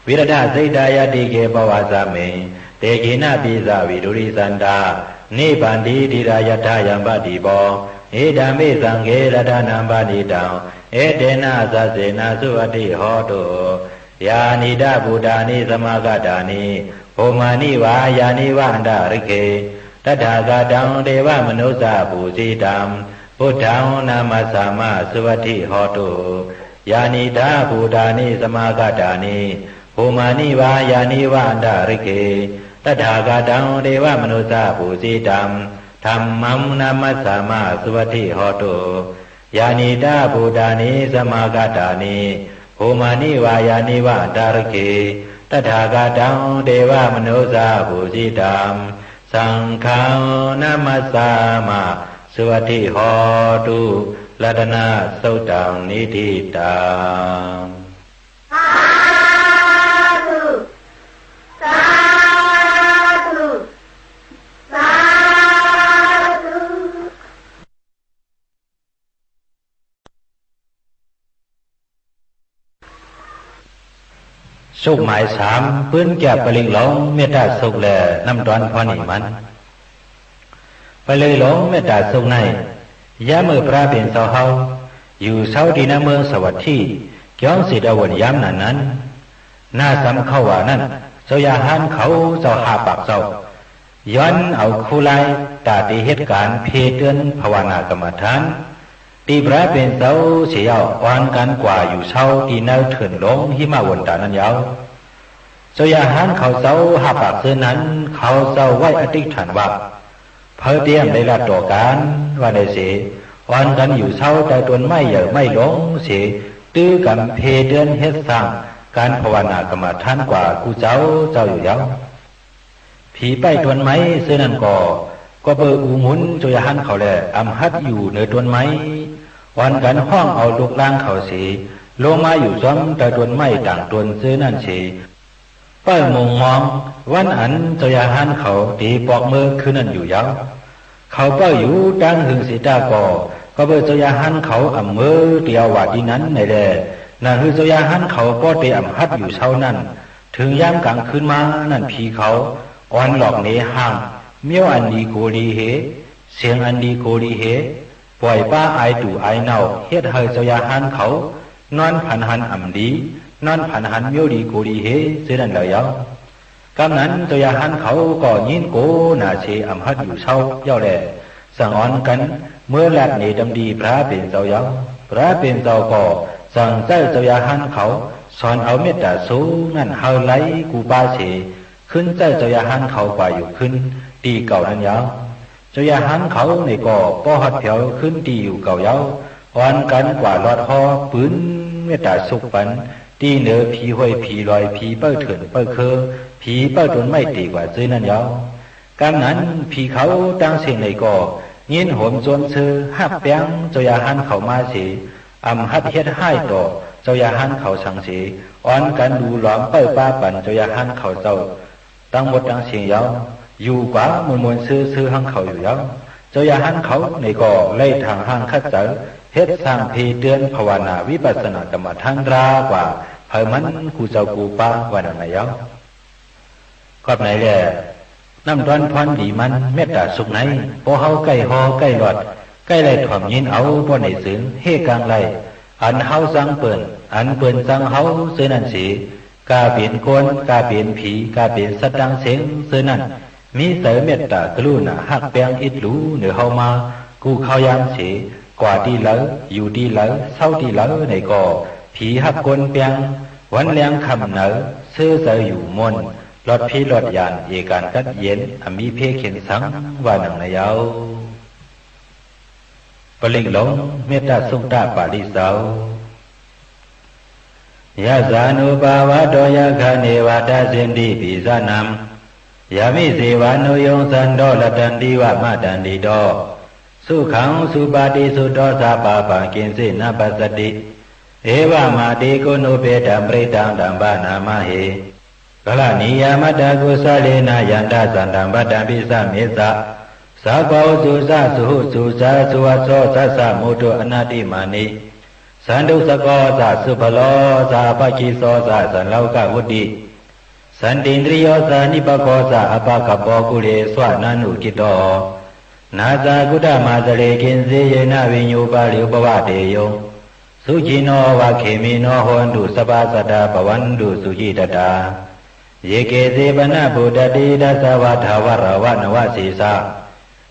virattacittāyatike bhavasmiṃ, te khīṇabījā vidūrisantā, nibbanti dhīrā yathāyampadīpo. Idampi saṅghe ratanaṃ paṇītaṃ, etena saccena suvatthi hotu. Yānīdha bhūtāni samāgatāni, bhummāni vā yāni va antalikkhe, tathāgataṃ devamanussapūjitaṃ, buddhaṃ namassāma suvatthi hotu. Yānīdha bhūtāni samāgatāni, bhummāni vā yāni va antalikkhe, tathāgataṃ devamanussapūjitaṃ, dhammaṃ namassāma suvatthi hotu. Yānīdha bhūtāni samāgatāni, bhummāni vā yāni va antalikkhe, tathāgataṃ devamanussapūjitaṃ, saṅghaṃ namassāma suvatthi hotu. Ratanaṃ suttaṃ niṭṭhitaṃ. Sādhu, sādhu, sādhu. သုတ်မၢႆသၢမ် ပိုၼ်းၵႄႈပလိၵ်ႈလူင် မဵတ်ႉတႃႇသုတ်လႄႈ ၼမ်ႉတွၼ်းၽွၼ်းၼႆႉမၼ်း။ ပလိၵ်ႈလူင် မဵတ်ႉတႃႇသုတ်ၼႆႉ ယၢမ်းမိူဝ်ႈၽြႃးပဵၼ်ၸဝ်ႈႁဝ်း ယူႇသဝ်းတီႈၼႂ်းမိူင်းသႃႇဝတ်ႉထိ ၵျွင်းၸေႇတဝုၼ်ႇ ယၢမ်းၼၼ်ႉၼၼ်ႉ ၼႃႈသမ်ၶဝ်ႈဝႃႇၼၼ်ႉ ၸဝ်ႈရႁၢၼ်းၶဝ်ၸဝ်ႈႁႃႈပၢၵ်ႇၸဝ်ႈ ယွၼ်းဢဝ်ၶူဝ်းလၢႆး တႃႇတေႁဵတ်းၵၢၼ်ၽႄႈတိူၼ်း ၽႃႇဝၼႃႇၵမ်ႇမထၢၼ်း တီႈၽြႃးပဵၼ်ၸဝ်ႈသေယဝ်ႉ ဢွၼ်ၵၼ်ၵႂႃႇယူႇသဝ်း တီႈၼႂ်းထိူၼ်ႇလူင် ႁိမဝၼ်ႇတႃႇၼၼ်ႉယဝ်ႉ။ ၸဝ်ႈရႁၢၼ်းၶဝ်ၸဝ်ႈႁႃႈပၢၵ်ႇၸိူဝ်းၼၼ်ႉ ၶဝ်ၸဝ်ႈဝႆႉဢထိတ်ႉထၢၼ်ႇဝႃႈ ၽႂ်တေဢမ်ႇလႆႈလၢတ်ႈတေႃႇၵၼ် ဝႃႈၼႆသေ ဢွၼ်ၵၼ်ယူႇသဝ်း တႂ်ႈတူၼ်ႈမႆႉယႂ်ႇမႆႉလူင်သေ တိုဝ်းၵမ်ၽႄႈတိူၼ်း ႁဵတ်းသၢင်ႈၵၢၼ် ၽႃႇဝၼႃႇၵမ်ႇမထၢၼ်း ၵႂႃႇၵူႈၸဝ်ႈၸဝ်ႈယူႇယဝ်ႉ။ ၽီပႂ်ႉတူၼ်ႈမႆႉၸိူဝ်းၼၼ်ႉၵေႃႈ ၵွပ်ႈပိူဝ်ႈဢူႈမုၼ် ၸဝ်ႈရႁၢၼ်းၶဝ်လႄႈ ဢမ်ႇႁတ်းယူႇၼိူဝ်တူၼ်ႈမႆႉ ဢွၼ်ၵၼ်ႁွင်ႉဢဝ်လုၵ်ႈလၢင်းၶဝ်သေ လူင်းမႃးယူႇၸွမ်းတႂ်ႈတူၼ်ႈမႆႉ တၢင်ႇတူၼ်ႈၸိူဝ်းၼၼ်ႉသေ ပႂ်ႉမုင်ႈမွင်း ဝၼ်းဢၼ်ၸဝ်ႈရႁၢၼ်းၶဝ် တေပွၵ်ႈမိူဝ်းၶိုၼ်းၼၼ်ႉယူႇယဝ်ႉ။ ၶဝ်ပႂ်ႉယူႇတင်းႁိုင်သေတႃႉၵေႃႈ ၵွပ်ႈပိူဝ်ႈၸဝ်ႈရႁၢၼ်းၶဝ် ဢမ်ႇမိူဝ်းတႄႇဝႃႈတီႈၼၼ်ႈၼႆလႄႈ ၼင်ႇႁိုဝ်ၸဝ်ႈရႁၢၼ်းၶဝ် ပေႃးတေဢမ်ႇႁတ်းယူႇသဝ်းၼၼ်ႉ ထိုင်ယၢမ်းၵၢင်ၶိုၼ်းမႃးၼၼ်ႉ ၽီၶဝ် ဢွၼ်လွၵ်ႇၼႄႁၢင်ႈ မဵဝ်းဢၼ်လီၵူဝ်လီႁေ သဵင်ဢၼ်လီၵူဝ်လီႁေ ပွႆႇပႃးဢၢႆတူႇဢၢႆၼဝ်ႈ ႁဵတ်းႁႂ်ႈၸဝ်ႈရႁၢၼ်းၶဝ် ၼွၼ်းၽၼ်ႁၼ်ဢမ်ႇလီ ၼွၼ်းၽၼ်ႁၼ်မဵဝ်းလီၵူဝ်လီႁေ ၸိူဝ်းၼၼ်ႉလႄႈယဝ်ႉ။ ၵမ်းၼၼ်ႉ ၸဝ်ႈရႁၢၼ်းၶဝ်ၵေႃႈ ယိၼ်းၵူဝ်ၼႃႇသေ ဢမ်ႇႁတ်းယူႇသဝ်းယဝ်ႉလႄႈ ၸင်ႇဢွၼ်ၵၼ် မိူဝ်းလၢတ်ႈၼႄတမ်ႈတီႈ ၽြႃးပဵၼ်ၸဝ်ႈယဝ်ႉ။ พระผู้เป็นเจ้าก็สั่งใจ๊เจ้ายาฮันเขาสอนเอาเมตตาสุขนั้นหื้อไร้กู้ป๊าเส ขึ้นใจ๊เจ้ายาฮันเขากว่าอยู่ขึ้นตี้เก่านั้นยาว เจ้ายาฮันเขานี่ก็ป้อฮัดแผวขึ้นตี้อยู่เก่ายาว อ่อนกั๋นกว่าลอดฮอปืนเมตตาสุขปัน ตี้เหนือผีห้วยผีลอยผีเป้าเถินเป้าเคอ ผีเป้าต้นไม้ตี้กว่าเจ้านั้นยาว กำนั้นผีเขาตังเสี้ยงนี่ก็ ยินโหมจวนเซอฮักแป้งเจ้ายาฮันเขามาเส อ่ำฮัดเฮ็ดฮ้ายต่อเจ้ายาฮันเขาสังเส อ่อนกั๋นดูหลอมเป้าป๊าปันเจ้ายาฮันเขาเจ้า ตังหมดตังเสี้ยงยาว อยู่กว่าม่วนๆ ซื่อๆ หั้งเขาอยู่ยาว เจ้ายาฮันเขานี่ก็ไล่ถางห้างขัดใจ๋ เฮ็ดสร้างเพเตือนภาวนาวิปัสสนากรรมฐานตรากว่า เผามันกู้เจ้ากู้ป๊าว่าหนังไหนยาว กอบไหนแล น้ำต้อนพรดีมันเมตตาสุขใน ป้อเฮาใก้ฮอใก้หลอด ใก้ไล่ถ่อมยินเอาป้อไหนเสิง เฮกังไล่ อันเฮาจังเปิ้น อันเปิ้นจังเฮาเจ้านั้นเส ก๋าเป๋นคน ก๋าเป๋นผี ก๋าเป๋นสัตว์ตังเสี้ยงเจ้านั้น มีใจ๋เมตตากรุณาฮักแป้งอิดหรูเหนือเฮามา กู้ข้าวยามเส กว่าตี้เหลอ อยู่ตี้เหลอ เซาตี้เหลอไหนก็ ผีฮักคนแป้ง วันแลงค่ำเหนือ เซอใจ๋อยู่ม่วน หลอดผีหลอดยาน เอก๋านกัดเย็น อ่ำมีเพเข็ญสัง ว่าหนังไหนยาว ปริกหลง เมตตาสุขตะปาริเสา Yassānubhāvato yakkhā neva dassenti pisānaṃ, yānīceva no yoṃsanto ratanti va matandito, sukhaṃ supati sutto ca pāpaṃ kiñci na passati, evamādiguṇūpetaṃ parittaṃ taṃ bhaṇāma he. Karaṇīyamatthakusalena yantaṃ santaṃ padaṃ pisamissa, sabbā ujū ca suhujū ca suvaco cassa mudu anatimānī, santussako ca subharo ca appakicco ca sallahukavutti, santindriyo ca nipako ca appagabbho kulesanānugiddho, na ca khuddaṃ ācare kiñci yena viññū pari upavadeyyuṃ. Sukhino va khemino hontu sabbā sattā bhavantu sukhitattā. Ye keci pana bhūtatthi tasā va thāvarā va anavasesā,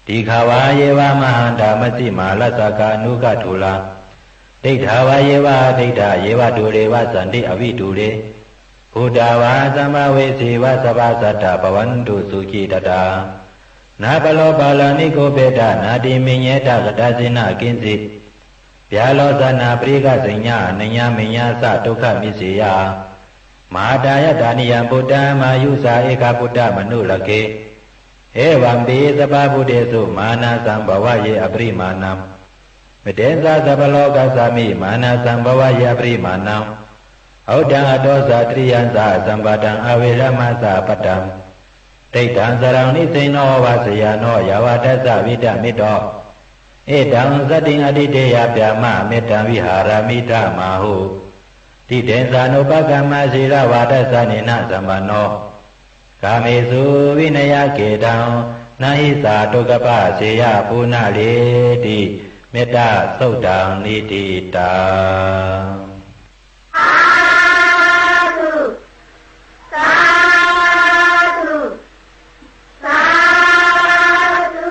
dīghā va ye va mahantā majjhimā rassakā aṇukathūlā, diṭṭhā va ye va adiṭṭhā ye va dūre vasanti avidūre, bhūtā va sambhavesī va sabbā sattā bhavantu sukhitattā. Na paro paraṃ nikubbetha nātimaññetha katthaci na kiñci, byārosanā parikkhāsaññā anāññamaññassa dukkhamiccheyya. Mahātāyataniyaṃ buddhaṃ māyusā ekaputtamanurakkhe, evampi sabbabhūtesu mānasaṃ bhāvaye aparimāṇaṃ. Metteyya sabbalokasmiṃ mānasaṃ bhāvaye aparimāṇaṃ, uddhaṃ adho ca tiriyañca asambādhaṃ averaṃ asapattaṃ. Tiṭṭhaṃ caraṃ nisinno va sayāno yāva tassa vigatamiddho, etaṃ satiṃ adhiṭṭheyya brahmametaṃ viharamidhamāhu. Diṭṭhañca anupagamma sīlavā dassanena sampanno, kāmesu vineyya gedhaṃ na hi jātu gabbhaseyya punaretīti. Mettā suttaṃ niṭṭhitaṃ. Sādhu, sādhu, sādhu.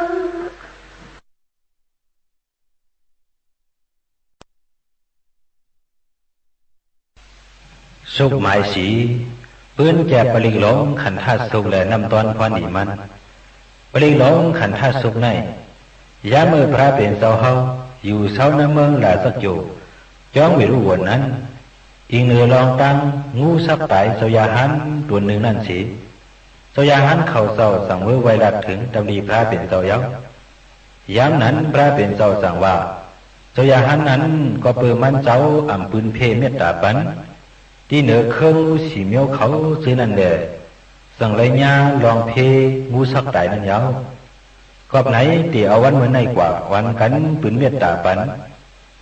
สุขหมายสี่ ปืนแกบปริกหลงขันธสุขและน้ำต้อนพรดีมัน ปริกหลงขันธสุขใน ยามเมื่อพระผู้เป็นเจ้าเฮาอยู่เซาในเมืองราชคฤห์ จังหวัดอุบลนั้น อิงเหนือรองตังงูสักตายเจ้ายาฮันตัวหนึ่งนั้นเสีย เจ้ายาฮันเขาเจ้าสั่งเมือไวรัสถึงดำริพระผู้เป็นเจ้าเย้า ยามนั้นพระผู้เป็นเจ้าสั่งว่า เจ้ายาฮันนั้นก็เปื้อมันเจ้าอ่ำปืนเพเมตตาปัน ตี้เหนือเครื่องงูสี่เมี้ยวเขาซื่อนั้นแล สั่งไล่ญาลองเพงูสักตายนั้นเย้า กอบไหนเตียเอาวันเมื่อในกว่าอ่อนกั๋นปืนเมตตาปัน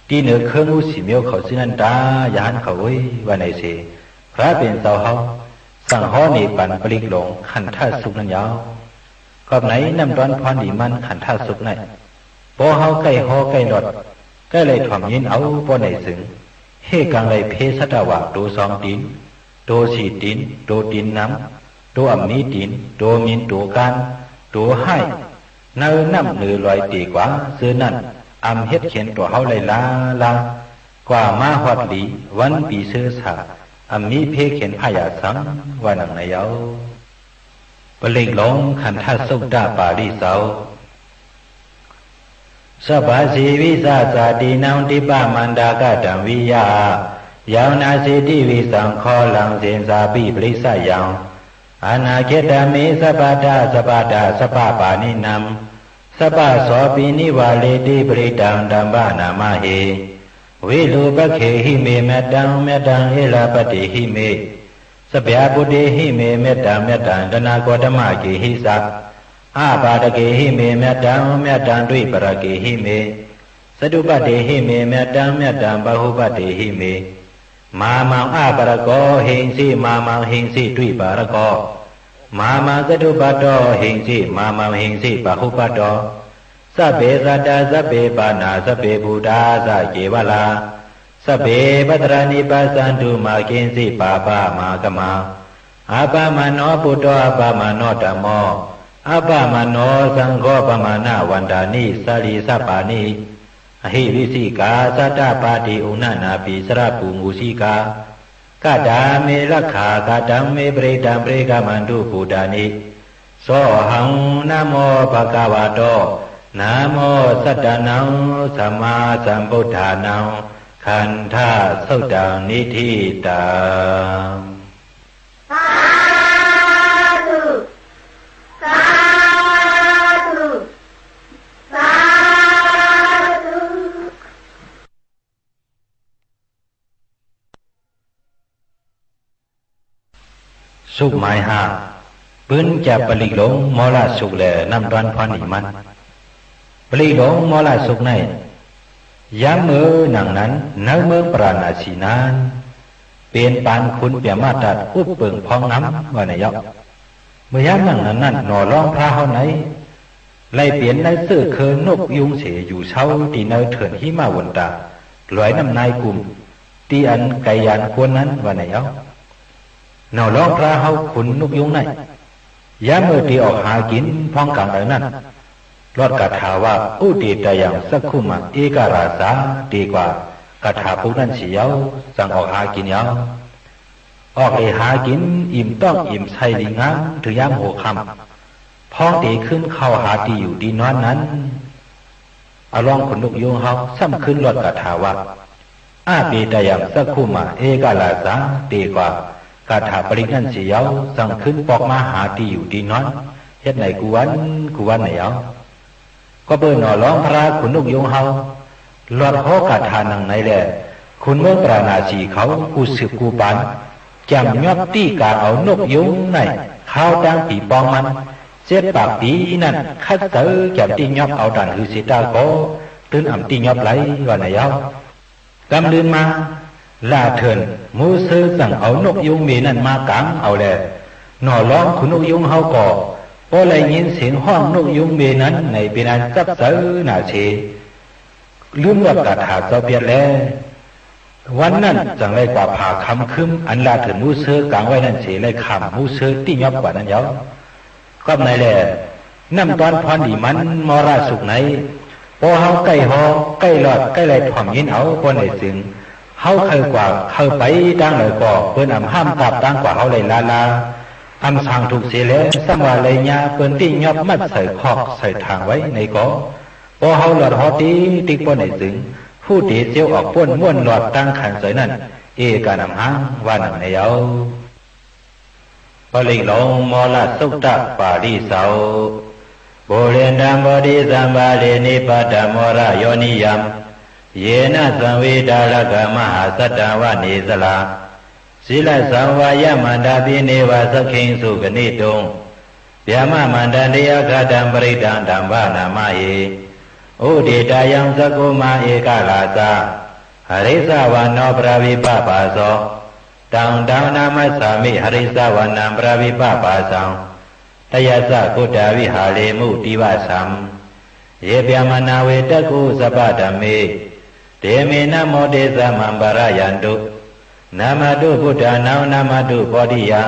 ตี้เหนือเครื่องงูสี่เมี้ยวเขาซื่อนั้นตายาฮันเขาเอ้ย ว่าไหนเส พระผู้เป็นเจ้าเฮาสั่งฮ้อเนปันปริกหลงขันธสุขนั้นเย้า กอบไหนน้ำต้อนพรดีมันขันธสุขใน ป้อเฮาใก้ฮ้อใก้หลอด ใก้ไล่ถ่อมยินเอาป้อไหนเสิง เฮกังไล่เพสัตวะโตสองตี๋น โตสี่ตี๋น โตตี๋นหนำ โตอ่ำมีตี๋น โตหมิ่น โตก้าน โตฮ้าย ในน้ำเหนือลอยเต๋กว่าซื่อนั้น อ่ำเฮ็ดเข็ญต่อเฮาไล่ลาลา กว่ามาฮอดหลีวันปีเสิรษะ อำมีเพเข็ญพยาทธัง ว่าหนังนั้นเยาว์ ปริกหลงขันธสุตตะปาริเสา Sabbā jīvissa jātīnaṃ dibbamantagataṃ viyā, yaṃ nasīdi vissaṃ ghoraṃ sesāpiparissayaṃ, anāgatame sabbadā sabbadā sabbapāṇinaṃ, sabbasopi nivāreti parittaṃ taṃ bhaṇāma he. Virūpakkhehi me mettaṃ mettaṃ erāpathehi me, sabyāputtehi me mettaṃ mettaṃ kaṇhakoṭṭhamakehi ca, āpādakahi me mettaṃ mettaṃ dvipādakahi me, sathupattehi me mettaṃ mettaṃ bahupattehi me. Mā maṃ āpādako hiṃsi, mā maṃ hiṃsi dvipādako, mā maṃ sathupatto hiṃsi, mā maṃ hiṃsi bahupatto. Sabbe sattā sabbe pāṇā sabbe bhūtā ca kevalā, sabbe bhadrāni passantu mā kiñci pāpamāgamā. Appamāṇo buddho appamāṇo dhammo, appamāṇo saṅgho pamāṇavantāni sārīsapāni ahi vicchikā satapadī uṇṇānābhī sarabū mūsikā. Katā me rakkhā katā me parittā parikkhamantu bhūtāni. Sohaṃ namo bhagavato, namo sattannaṃ sammāsambuddhānaṃ khandhasuttaṃ niṭṭhitaṃ. Sādhu, sādhu, sādhu. သုတ် မၢႆႁႃႈ ပိုၼ်းၸပ်းပရိတ်ႈလူင် မေႃးလသုတ်ႈ လႄႈ ၼမ်ႉတွၼ်းၽွၼ်းလီမၼ်း။ ပရိတ်ႈလူင် မေႃးလသုတ်ႈၼႆႉ ယၢမ်းမိူဝ်ႈၼင်ႇၼၼ် ၼႂ်းမိူင်းပႃႇရႃႇၼသီႇၼၼ်ႉ ပဵၼ်ပၢၼ်ၶုၼ်ပျႃႇမတၢတ်ႈ ဢုပ်ႉပိူင်ႇၽွင်းငမ်း ဝႃႈၼႆယဝ်ႉ။ မိူဝ်ႈယၢမ်းၼင်ႇၼၼ်ၼၼ်ႉ ၼေႃႇလွင်းၽြႃးႁဝ်းၼႆႉ လႆႈပဵၼ်ၼႂ်းၸိူဝ်ႉၶိူဝ်းၼူၵ်ႉယုင်းသေ ယူႇသဝ်းတီႈၼႂ်းထိူၼ်ႇႁိမဝၼ်ႇတႃႇ လွႆၼမ်ႉၼၢႆးၵုမ်ႇ တီႈဢၼ်ၵႆယၢၼ်ၵူၼ်းၼၼ်ႉ ဝႃႈၼႆယဝ်ႉ။ ၼေႃႇလွင်းၽြႃးႁဝ်း ၶုၼ်ၼူၵ်ႉယုင်းၼႆႉ ယၢမ်းမိူဝ်ႈတေဢွၵ်ႇႁႃၵိၼ် ၽွင်းၵၢင်ၼႂ်ၼၼ်ႉ လွတ်ႈၵႃႇထႃႇဝႃႈ Udetayaṃ cakkhumā ekarājā တေၵႂႃႇ ၵႃႇထႃႇပုတ်ႈၼၼ်ႉသေယဝ်ႉ ၸင်ႇဢွၵ်ႇႁႃၵိၼ်ယဝ်ႉ။ ဢွၵ်ႇလႄႇႁႃၵိၼ် ဢိမ်ႇတွင်ႉဢိမ်ႇသႆႈလီငၢမ်း ထိုင်ယၢမ်းႁူဝ်ၶမ်ႈ ၽွင်းတေၶိုၼ်းၶဝ်ႈႁႃတီႈယူႇတီႈၼွၼ်းၼၼ်ႉ ဢလွင်းၶုၼ်ၼူၵ်ႉယုင်းႁဝ်း သမ်ႉၶိုၼ်းလွတ်ႈၵႃႇထႃႇဝႃႈ Apetayaṃ cakkhumā ekarājā တေၵႂႃႇ ၵႃႇထႃႇပရိတ်ႈၼၼ်ႉသေယဝ်ႉ ၸင်ႇၶိုၼ်းပွၵ်ႈမႃးႁႃတီႈယူႇတီႈၼွၼ်း ႁဵတ်းၼႆၵူႈဝၼ်းၵူႈဝၼ်းၼႆယဝ်ႉ။ ၵွပ်ႈပိူဝ်ႈၼေႃႇလွင်းၽြႃး ၶုၼ်ၼူၵ်ႉယုင်းႁဝ်း လွတ်ႈႁေႃးၵႃႇထႃႇၼင်ႇၼႆလႄႈ ၶုၼ်မိူင်းပႃႇရႃႇၼသီႇၶဝ် ၵူႈသိုပ်ႇၵူႈပၢၼ် ၵျၢမ်ႇၺွပ်းတီႉၵႃႈဢဝ်ၼူၵ်ႉယုင်းၼႆႉ ၶၢဝ်းတၢင်းပီပွင်းမၼ်း ၸဵတ်းပၢၵ်ႇပီၼၼ်ႉ ၶတ်းၸႂ်ၵျၢမ်ႇတီႉၺွပ်းဢဝ်တၢၼ်ႇႁိုဝ်သေတႃႉၵေႃႈ တိုၼ်းဢမ်ႇတီႉၺွပ်းလႆႈ ဝႃႈၼႆယဝ်ႉ။ ၵမ်းလိုၼ်းမႃး လႃႈထိူၼ်ႇ မူးသိူဝ်း ၸင်ႇဢဝ်ၼူၵ်ႉယုင်းမႄႈၼၼ်ႉ မႃးၵၢင်ႈဢဝ်လႄႈ ၼေႃႇလွင်းၶုၼ်ၼူၵ်ႉယုင်းႁဝ်းၵေႃႈ ပေႃးလႆႈငိၼ်းသဵင်ႁွင်ႉၼူၵ်ႉယုင်းမႄႈၼၼ်ႉၼႆ ပဵၼ်ဢၼ်ၸပ်းၸႂ်ၼႃႇသေ လိုမ်းလွတ်ႈၵႃႇထႃႇၸဝ်ႈပႅတ်ႈလႄႈ ဝၼ်းၼၼ်ႉ ၸင်ႇလႆႈၵႂႃႇၽႃႇၶမ်ၶိုမ်း ဢၼ်လႃႈထိူၼ်ႇမူးသိူဝ်းၵၢင်ႈဝႆႉၼၼ်ႉသေ လႆႈၶၢမ်ႇမူးသိူဝ်းတီႉၺွပ်းၵႂႃႇၼၼ်ႉယဝ်ႉ။ ၵွပ်ႈၼႆလႄႈ ၼမ်ႉတွၼ်းၽွၼ်းလီမၼ်း မေႃးလသုတ်ႈၼႆႉ ပေႃးႁဝ်းၵႆႉႁေႃး ၵႆႉလွတ်ႈ ၵႆႉလႆႈထွမ်ႇငိၼ်းဢဝ် ပေႃးၼႆၸိုင် ႁဝ်းၶႂ်ႈၵႂႃႇ ၶႂ်ႈပႆတၢင်းလႂ်ၵေႃႈ ပိူၼ်ႈဢမ်ႇႁၢမ်ႈၵၢပ်ႈတၢင်းၵႂႃႇႁဝ်းလႆႈလႃးလႃး ဢမ်ႇသၢင်ႇထုၵ်ႇသေလႄႈ သမ်ႉဝႃႈလႆႈၺႃး ပိူၼ်ႈတီႉၺွပ်းမတ်ႉသႂ်ႇၶွၵ်ႈသႂ်ႇထၢင်ႇဝႆႉၼႆၵေႃႈ ပေႃးႁဝ်းလွတ်ႈႁေႃးတိၵ်းတိၵ်း ပေႃးၼႆၸိုင် ႁူႉတေၸဵဝ်းဢွၵ်ႇပူၼ်ႉမူၼ်ႉလွတ်ႈတၢင်းၶၢၼ်ၸႂ်ၼၼ်ႉ ဢေႇၵႃႇၼမ်ႇႁင်ႇ ဝႃႈၼင်ႇၼႆယဝ်ႉ။ ပရိတ်ႈလူင် မေႃးလသုတ်ႈတပႃႇလိသဝ်း Pūrentubuddhisambhave nipatamaṅgalayo niyyam, yena saṃvittā rāgamahā satta vane sarā, sīlassa vāyamantā bhikkhunīva sakkiṃ sukhaṇitu, brahmamantandī āgatam parittaṃ taṃ bhaṇāma he. Udetayaṃ cakkhumā ekarājā, harissavaṇṇo paṭhavippabhāso, taṃ taṃ namassāmi harissavaṇṇaṃ paṭhavippabhāsaṃ, tayajja guttā viharemu divasam. Ye brāhmaṇā vedagu sabbadhamme, te me namo te saṃ maṃ pālayantu. Namatthu buddhānaṃ namatthu bodhiyā,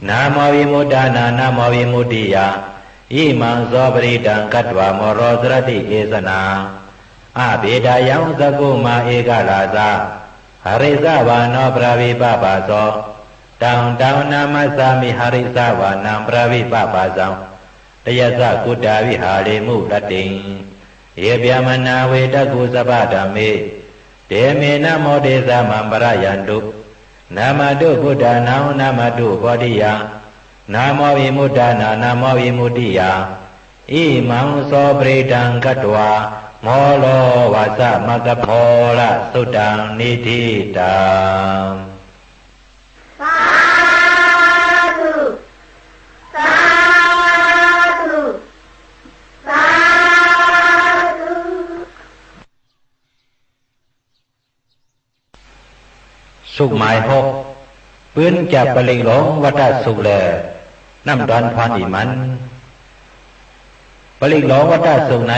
namo vimuttānaṃ namo vimuttiyā, imaṃ so parittaṃ katvā moro carati esanā. Apetayaṃ cakkhumā ekarājā, harissavāno brahmapāso. Taṃ taṃ namassāmi harissavānaṃ brahmapāsaṃ. Tayajja guttā viharemu rattiṃ, ye brāhmaṇā vedagu sabbadhamme, te me namo te saṃ maṃ pālayantu. Namatthu buddhānaṃ, namatthu bodhiyā, namo vimuttānaṃ, namo vimuttiyā. Imaṃ so parittaṃ katvā, moro vāsamakappho, rāhutaṃ niṭṭhitaṃ. Sādhu, sādhu, sādhu. สุขหมายหก ปื๊นจับปริกหลงวัฏสุขแล น้ำดอนพรอีมัน ปริกหลงวัฏสุขใน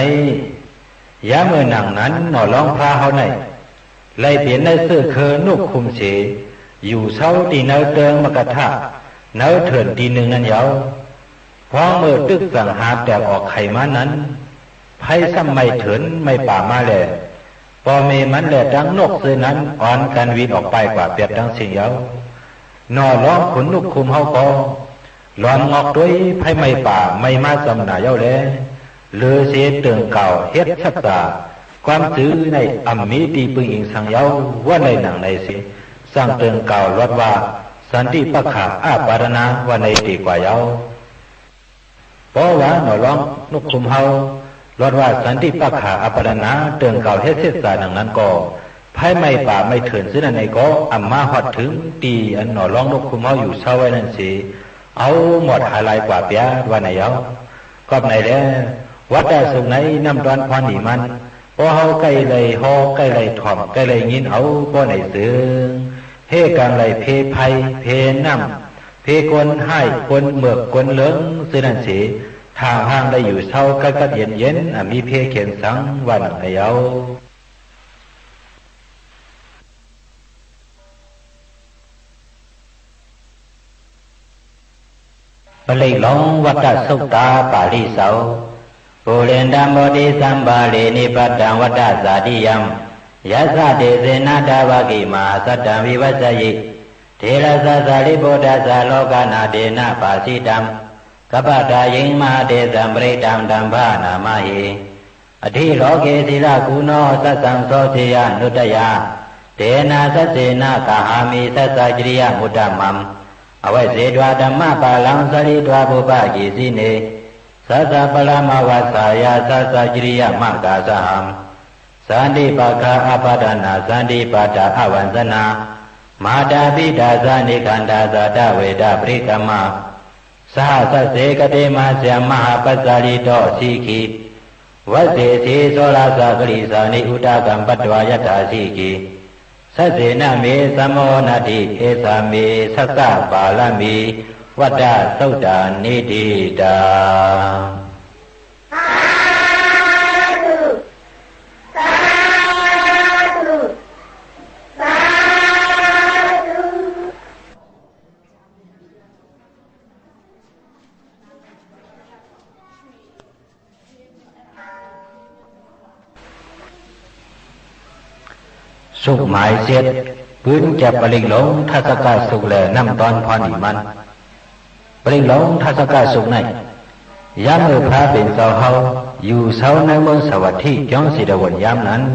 ยามเมื่อหนังนั้นหน่อร้องพระเฮาใน ไล่เปลี่ยนในเสื้อเคอนุกคุมเส อยู่เช้าตีเนาเติงมกทะ เนาเถื่อนตีหนึ่งนั้นเยา พ้องเมื่อตึกสังหาแตกออกไขมานั้น ไพร่ซ้ำไม่เถื่อนไม่ป่ามาแล ปอเมมันและดังนกเสื้อนั้น อ่อนกันวินออกไปกว่าเปียบดังสิ่งเยา หน่อร้องขนนุกคุมเฮาก็ หลอมงอกด้วยไพร่ไม่ป่าไม่มาสำหนาเยาแล หรือเสเติ่งเก่าเฮ็ดชัดสา ความจื้อในอ่ำมีตีปึงอิงสังเยา ว่าในหนังในเส สั่งเติ่งเก่าลวดว่า สันติปักขะอาปาทนา ว่าในตีกว่าเยา เพราะว่าหน่อร้องนุกคุมเฮา ลวดว่าสันติปักขะอาปาทนา เติ่งเก่าเฮ็ดเสสาหนังนั้นก็ ไพร่ไม่ป่าไม่เถื่อนซึ่งนั้นในก็ อ่ำมาฮอดถึงตีอันหน่อร้องนุกคุมเฮาอยู่เช้าไว้นั่นเส เอาหมดหายลายกว่าเปียดว่าในเยา กอบในแล วัฏสุขในน้ำดอนพรหนีมัน เพราะเฮาใกล้ไล่ฮอใกล้ไล่ถ่อมใกล้ไล่ยินเอาป้อในเสิง เฮกังไล่เพไพเพน้ำ เพกวนไห้กวนเมือกกวนเหลิงซื่อนั่นเส ทางห้างได้อยู่เช้ากัดกัดเย็นเย็น อ่ะมีเพเข็นสังวันในเยา ပရိတ်ႈလူင် ဝတ္တသုတ်တ ပါဠိစောင် Pūrentabodhisambhāre nipataṃ vadasāti yaṃ, yassa tejena tavaki mahāsattaṃ vivassayī, therassa sārīputassa lokadhātena bhāsitaṃ, kappatayiṃ mahātejaṃ parittāntaṃ paṇamāhi. Atthi loke sīlaguṇo sassaṃ so seyyanuddayā, tena sassena gahāmi sassakiriyamuttamam. Avajjitvā dhammapālaṃ saritvā pubbakicine, sassa paramavassāya sassakiriyamakāsahaṃ. Santi pakkhā apattanā santi padā avañcanā, mātā pitā ca nikkhantā jātaveda paṭikkama. Saha sacce kate mahāsayam mahāpajjalito sikhī, vajjesi soḷasa karīsāni udakaṃ patvā yathā sikhī. Saccena me samo natthi, esā me sassapāramī, vata suttaniṭṭhitaṃ. Sādhu, sādhu, sādhu. သုတ် မၢႆၸဵတ်း ပိုၼ်းၸပ်းပရိတ်ႈလူင် ထၢတ်ႈသၵသုတ်း လႄႈ ၼမ်ႉတွၼ်းၽွၼ်းလီမၼ်း။ ပရိတ်ႈလူင် ထၢတ်ႈသၵသုတ်းၼႆႉ ယၢမ်းမိူဝ်ႈၽြႃးပဵၼ်ၸဝ်ႈႁဝ်း ယူႇသဝ်းၼႂ်းမိူင်းသႃႇဝတ်ႉထိ ၵျွင်းၸေႇတဝုၼ်ႇယၢမ်းၼၼ်ႉ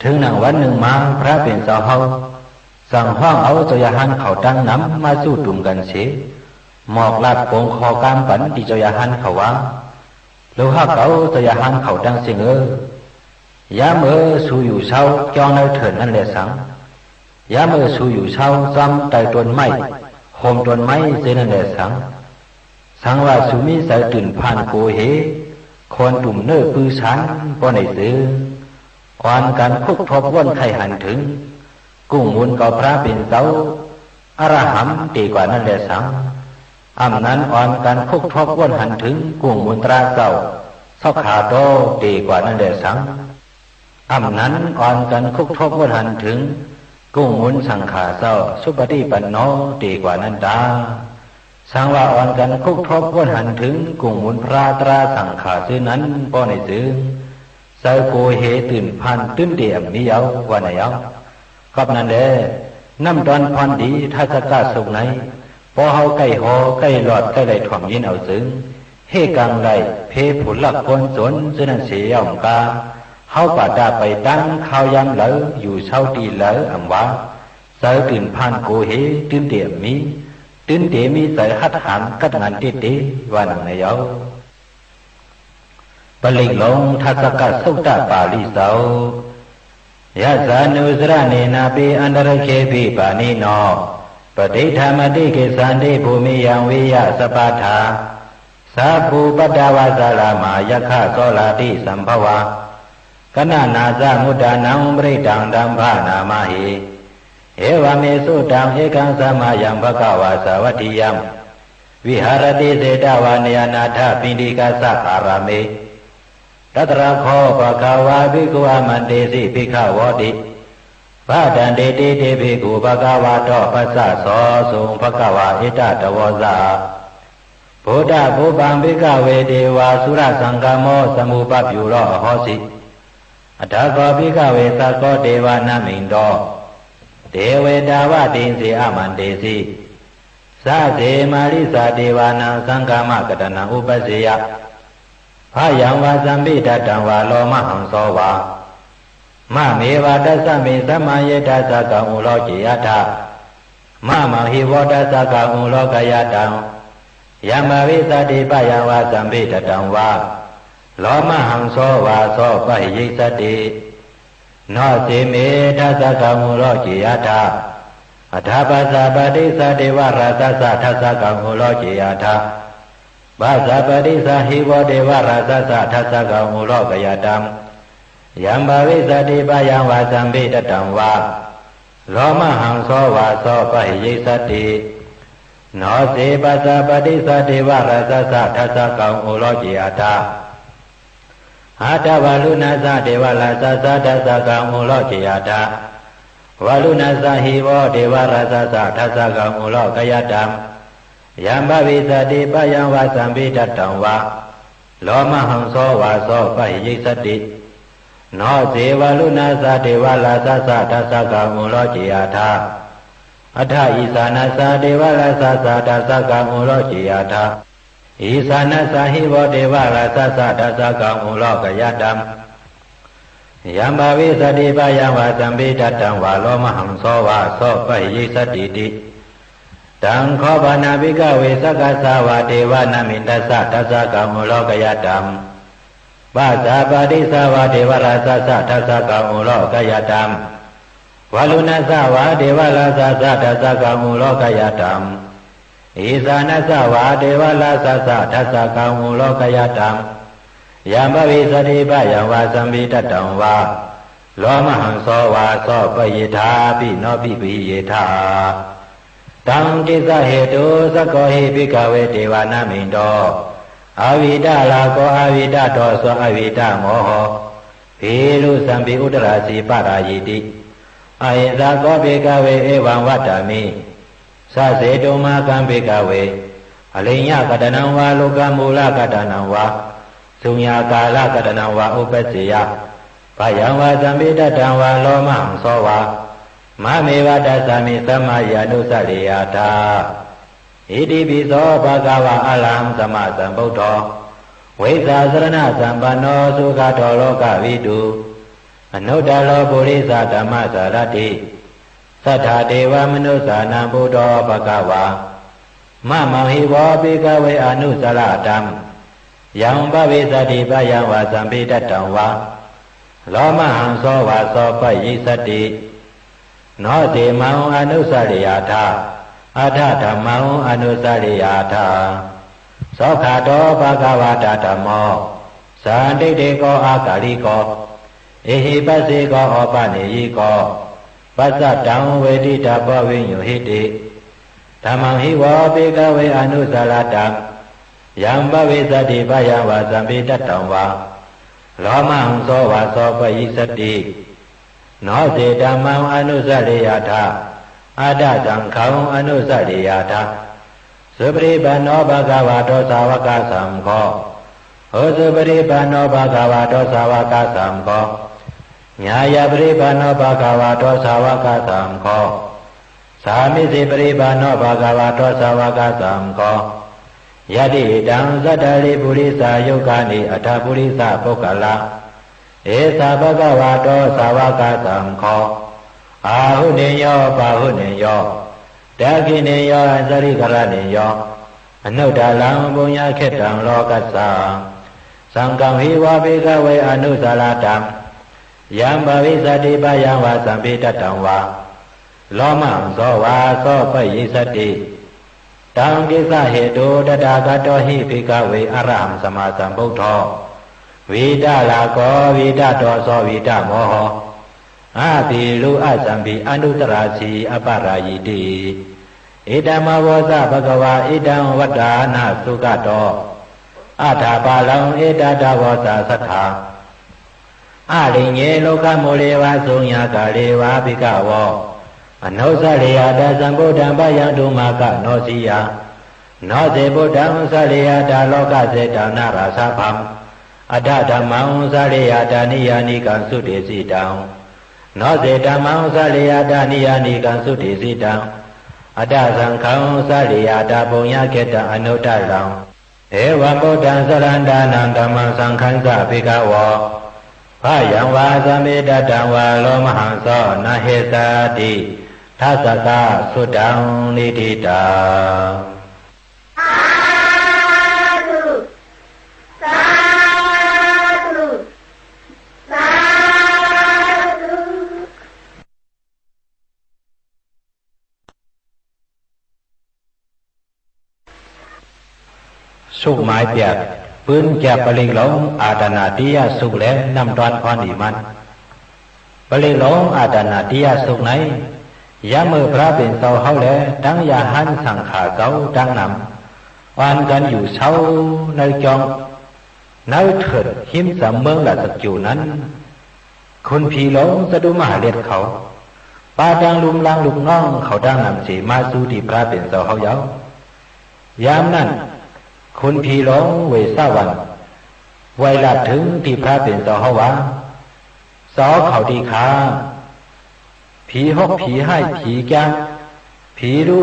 ထိုင်ၼင်ႇဝၼ်းၼိုင်ႈမႃး ၽြႃးပဵၼ်ၸဝ်ႈႁဝ်း ၸင်ႇႁွင်ႉဢဝ်ၸဝ်ႈရႁၢၼ်းၶဝ်တင်းၼမ် မႃးၸုတုမ်ၵၼ်သေ မွၵ်ႇလၢတ်ႈပူင်ၶေႃႈၵႂၢမ်းပၼ် တီႈၸဝ်ႈရႁၢၼ်းၶဝ်ဝႃႈ၊ လုၵ်ႈႁၵ်ႉၵဝ် ၸဝ်ႈရႁၢၼ်းၶဝ်တင်းသဵင်ႈဢိူၺ်၊ ယၢမ်းမိူဝ်ႈသူယူႇသဝ်း ၵျွင်းၼႂ်းထိူၼ်ႇၼၼ်ႉလႄႈသင်၊ ယၢမ်းမိူဝ်ႈသူယူႇသဝ်း ၸွမ်းတႂ်ႈတူၼ်ႈမႆႉ ႁူမ်ႈတူၼ်ႈမႆႉၸိူဝ်းၼၼ်ႉလႄႈသင်၊ သင်ဝႃႈသူမီးၸႂ်တိုၼ်ႇၽၢၼ်ႇၵူဝ်ႁေ ၶူၼ်တုမ်ႇၼိူဝ်ႉပိုဝ်းသၢၼ် ပေႃးၼႆၸိုင် ဢွၼ်ၵၼ်ၶုၵ်းထူပ်းဝူၼ်ႉၶႆႈႁၼ်ထိုင် ၵုင်ႇမုၼ်ၵဝ်ၽြႃးပဵၼ်ၸဝ်ႈ ဢရႁမ်ႇ တေၵႂႃႇၼၼ်ႉလႄႈသင်၊ ဢမ်ႇၼၼ် ဢွၼ်ၵၼ်ၶုၵ်းထူပ်းဝူၼ်ႉႁၼ်ထိုင် ၵုင်ႇမုၼ်တြႃးၸဝ်ႈ သေႃးၶႃႇတေႃး တေၵႂႃႇၼၼ်ႉလႄႈသင်၊ ဢမ်ႇၼၼ် ဢွၼ်ၵၼ်ၶုၵ်းထူပ်းဝူၼ်ႉႁၼ်ထိုင် ၵုင်ႇမုၼ်သင်ႇၶႃႇၸဝ်ႈ သုပတိပၼ်ႇၼေႃး တေၵႂႃႇၼၼ်ႉတႃႉ။ သင်ဝႃႈ ဢွၼ်ၵၼ်ၶုၵ်းထူပ်းဝူၼ်ႉႁၼ်ထိုင် ၵုင်ႇမုၼ်ၽြႃးတြႃးသင်ႇၶႃႇၸိူဝ်းၼၼ်ႉ ပေႃးၼႆၸိုင် ၸႂ်ၵူဝ်ႁေ တိုၼ်ႇၽၢၼ်ႇ တိုၼ်းတေဢမ်ႇမီးယဝ်ႉ ဝႃႈၼႆယဝ်ႉ။ ၵွပ်ႈၼၼ်လႄႈ ၼမ်ႉတွၼ်းၽွၼ်းလီ ထၸၵ်ႉၵသုၵ်ႈၼႆႉ ပေႃးႁဝ်းၵႆႉႁေႃး ၵႆႉလွတ်ႈ ၵႆႉလႆႈထွမ်ႇငိၼ်းဢဝ်ၸိုင် ႁႄႉၵင်ႈလႆႈ ၽေးၽုၼ်လၵ်ႉၵူၼ်းၸူၼ် ၸိူဝ်းၼၼ်ႉသေယဝ်ႉၵႃႈ ႁဝ်းၵႂႃႇတႃႇပႆတၢင်း ၶၢဝ်းယၢမ်းလႂ် ယူႇသဝ်းတီႈလႂ် ဢမ်ႇဝႃႈ ၸႂ်တိုၼ်ႇၽၢၼ်ႇၵူဝ်ႁေ တိုၼ်းတေဢမ်ႇမီး၊ တိုၼ်းတေမီးၸႂ်ႁတ်းႁၢၼ် ၵတ်းငၢၼ်ႇတႄႉတႄႉ ဝႃႈၼင်ႇၼႆယဝ်ႉ။ ပရိၵ်ႈလူင် ထၸၵသုတ်တပႃႇလိၸဝ်ႈ။ Yassānussaraṇena pi antarikṣepi pāṇino, paṭiṭṭhāmati gissati bhūmiyaṃ viya sapadā. Sabbupaddavā salamā yakkhā sorāti sambhavā, kaṇhānañca muddhānaṃ parittaṃ taṃ bhaṇāma he. Evaṃ me sutaṃ. Ekaṃ samayaṃ bhagavā sāvatthiyaṃ viharati jetavane anāthapiṇḍikassa ārāme. Tatra kho bhagavā bhikkhū āmantesi bhikkhavoti. Bhadanteti te bhikkhū bhagavato paccassosuṃ. Bhagavā etadavoca. Phuṭṭhapubbaṃ bhikkhave devasurasaṅgamo samūpabyūro ahosi. Atha kho bhikkhave sakko devanāminto devetāvatthise āmantesi. Sase mārissa devānaṃ saṅghamakatānaṃ upajjhāya bhayaṃ vā sambhidātaṃ vā lomahaṃso vā. Māmeva tasmiṃ samaye dassakaṃ uloke atha. Māmaṃ hi vo dassakaṃ ulokayātaṃ. Yaṃ bhavissati bhayaṃ vā sambhidātaṃ vā lomahaṃso vā so pahīyissati. No se me dassakaṃ uloke atha. Atha passa padissa devarājassa dassakaṃ uloke atha. Passa padissa hi vo devarājassa dassakaṃ ulokayātaṃ. Yaṃ bhavissati bhayaṃ vā sambhidātaṃ vā lomahaṃso vā so pahīyissati. No se passa padissa devarājassa dassakaṃ uloke atha. Atha varuṇassa devarājassa dassakaṃ uloke atha. Varuṇassa hi vo devarājassa dassakaṃ ulokayātaṃ. Yaṃ bhavissati bhayaṃ vā sambhidātaṃ vā lomahaṃso vā so pahīyissati. No se varuṇassa devarājassa dassakaṃ uloke atha. Atha issānassa devarājassa dassakaṃ uloke atha. Issānassa hi vo devarājassa dassakaṃ ulokayātaṃ. Yaṃ bhavissati bhayaṃ vā sambhidātaṃ vā lomahaṃso vā so pahīyissatīti. Taṃ kho pana bhikkhave sakkassa vā devanāmintassa dassakaṃ ulokayātaṃ. Passa padissa vā devarājassa dassakaṃ ulokayātaṃ. Varuṇassa vā devarājassa dassakaṃ ulokayātaṃ. Issānassa vā devarājassa dassakaṃ ulokayātaṃ. Yaṃ bhavissati bhayaṃ vā sambhidātaṃ vā lomahaṃso vā so pahīyetthāpi no pahīyetha. Taṃ kissa hetuṃ. Sakko hi bhikkhave devanāminto avittarāgo avittādoso avittamoho bhīrusampi uttarāsi parāyiti. Ahiṃsako bhikkhave evaṃ vadāmi. Saccetuṃ. Mā kaṃ bhikkhave ariññakatānaṃ vā lokamūlakatānaṃ vā suññakālakatānaṃ vā uppajjeyya bhayaṃ vā sambhidātaṃ vā lomahaṃso vā māmeva dassāmi samaye anussareyyattha. Itipi so bhagavā arahaṃ sammāsambuddho vijjācaraṇasampanno sugato lokavidū anuttaro purisadammasārathi satthā devamanussānaṃ buddho bhagavā. Māmaṃ hi vo bhikkhave anussaratthaṃ yaṃ bhavissati bhayaṃ vā sambhidātaṃ vā lomahaṃso vā so pahīyissati. No se maṃ anussareyyattha atha dhammaṃ anussareyyattha. Sokāto bhagavatā dhammo sandiṭṭhiko akāliko ehipassiko opanayiko paccattaṃ veditabbo viññūhīti. Dhammaṃ hi vo bhikkhave anussaratthaṃ yaṃ bhavissati bhayaṃ vā sambhidātaṃ vā lomahaṃso vā so pahīyissati. No se dhammaṃ anussareyyattha atha saṅghaṃ anussareyyattha. Supaṭipanno bhagavato sāvakasaṅgho Ujupaṭipanno bhagavato sāvakasaṅgho, ñāyapaṭipanno bhagavato sāvakasaṅgho, sāmīcipaṭipanno bhagavato sāvakasaṅgho, yadidaṃ cattāri purisayugāni aṭṭha purisapuggalā, esa bhagavato sāvakasaṅgho, āhuneyyo pāhuneyyo dakkhiṇeyyo añjalikaraṇīyo anuttaraṃ puññakkhettaṃ lokassāti. Saṅghaṃ hi vo bhikkhave anusarattaṃ yaṃ bhavissati bhayaṃ vā sambhataṃ vā lomahaṃso vā sampayissati. Taṃ kissahetuṃ tathāgato hi bhikkhave arahaṃ sammāsambuddho vītarāgo vītadoso vītamoho abhirūḷhasabhi anuttarāsi aparājiti. Idamavoca bhagavā. Idaṃ vandamāno sugato athaparaṃ etadavoca: Sadā ādiññe rukkhamūle vā shunyāgāre vā bhikkhavo anussareyyātha sambuddhaṃ bhayaṃ dummāgaṃ no siyā. No ce buddhaṃ sareyyātha lokasāsitaṃ narāsabhaṃ, atha dhammaṃ sareyyātha niyyānikaṃ sudesitaṃ. No ce dhammaṃ sareyyātha niyyānikaṃ sudesitaṃ, atha saṅghaṃ sareyyātha puññakkhettaṃ anuttaraṃ. Evaṃ buddhaṃ sarantānaṃ dhammaṃ saṅghañca bhikkhavo bhayaṃ vā sambhataṃ vā lomahaṃso na hessati, dassakā suddhaṃ niṭṭhitaṃ. Sādhu, sādhu, sādhu. สุขหมายแปด ปืนแก็บปริกหลง อาตานาติยสุข และน้ำต้อนพรดีมัน ปริกหลง อาตานาติยสุข ใน ယင်းမိူဝ်ႈ ၽြႃးပဵၼ်ၸဝ်ႈႁဝ်း လႄႈ တင်း ရႁၢၼ်းသင်ႇၶႃႇၸဝ်ႈ တင်းၼမ် ဢွၼ်ၵၼ်ယူႇသဝ်း ၼႂ်းၵျွင်း ၼႂ်းထိူၼ်ႇ ႁိမ်းၸမ်မိူင်းရႃႇၸၵျူႇၼၼ်ႉ ၶုၼ်ၽီလူင် ၸတုမႁႃႇရၢတ်ႈၶဝ် ပႃးတင်းလုမ်းလၢင်းလုၵ်ႈၼွင်ႉၶဝ်တင်းၼမ်သေ မႃးၸူးတီႈၽြႃးပဵၼ်ၸဝ်ႈႁဝ်းယဝ်ႉ။ ယၢမ်းၼၼ်ႉ ၶုၼ်ၽီလူင်ဝေႇသဝၼ်ႇ ဝႆႈလၢတ်ႈထိုင်တီႈၽြႃးပဵၼ်ၸဝ်ႈႁဝ်းဝႃႈ ၸဝ်ႈၶဝ်တီႈၶႃႈ ၽီႁူၵ်ႉ ၽီႁၢႆႉ ၽီၵျၢမ်း ၽီလူး ၽီၽၢႆး ၸိူ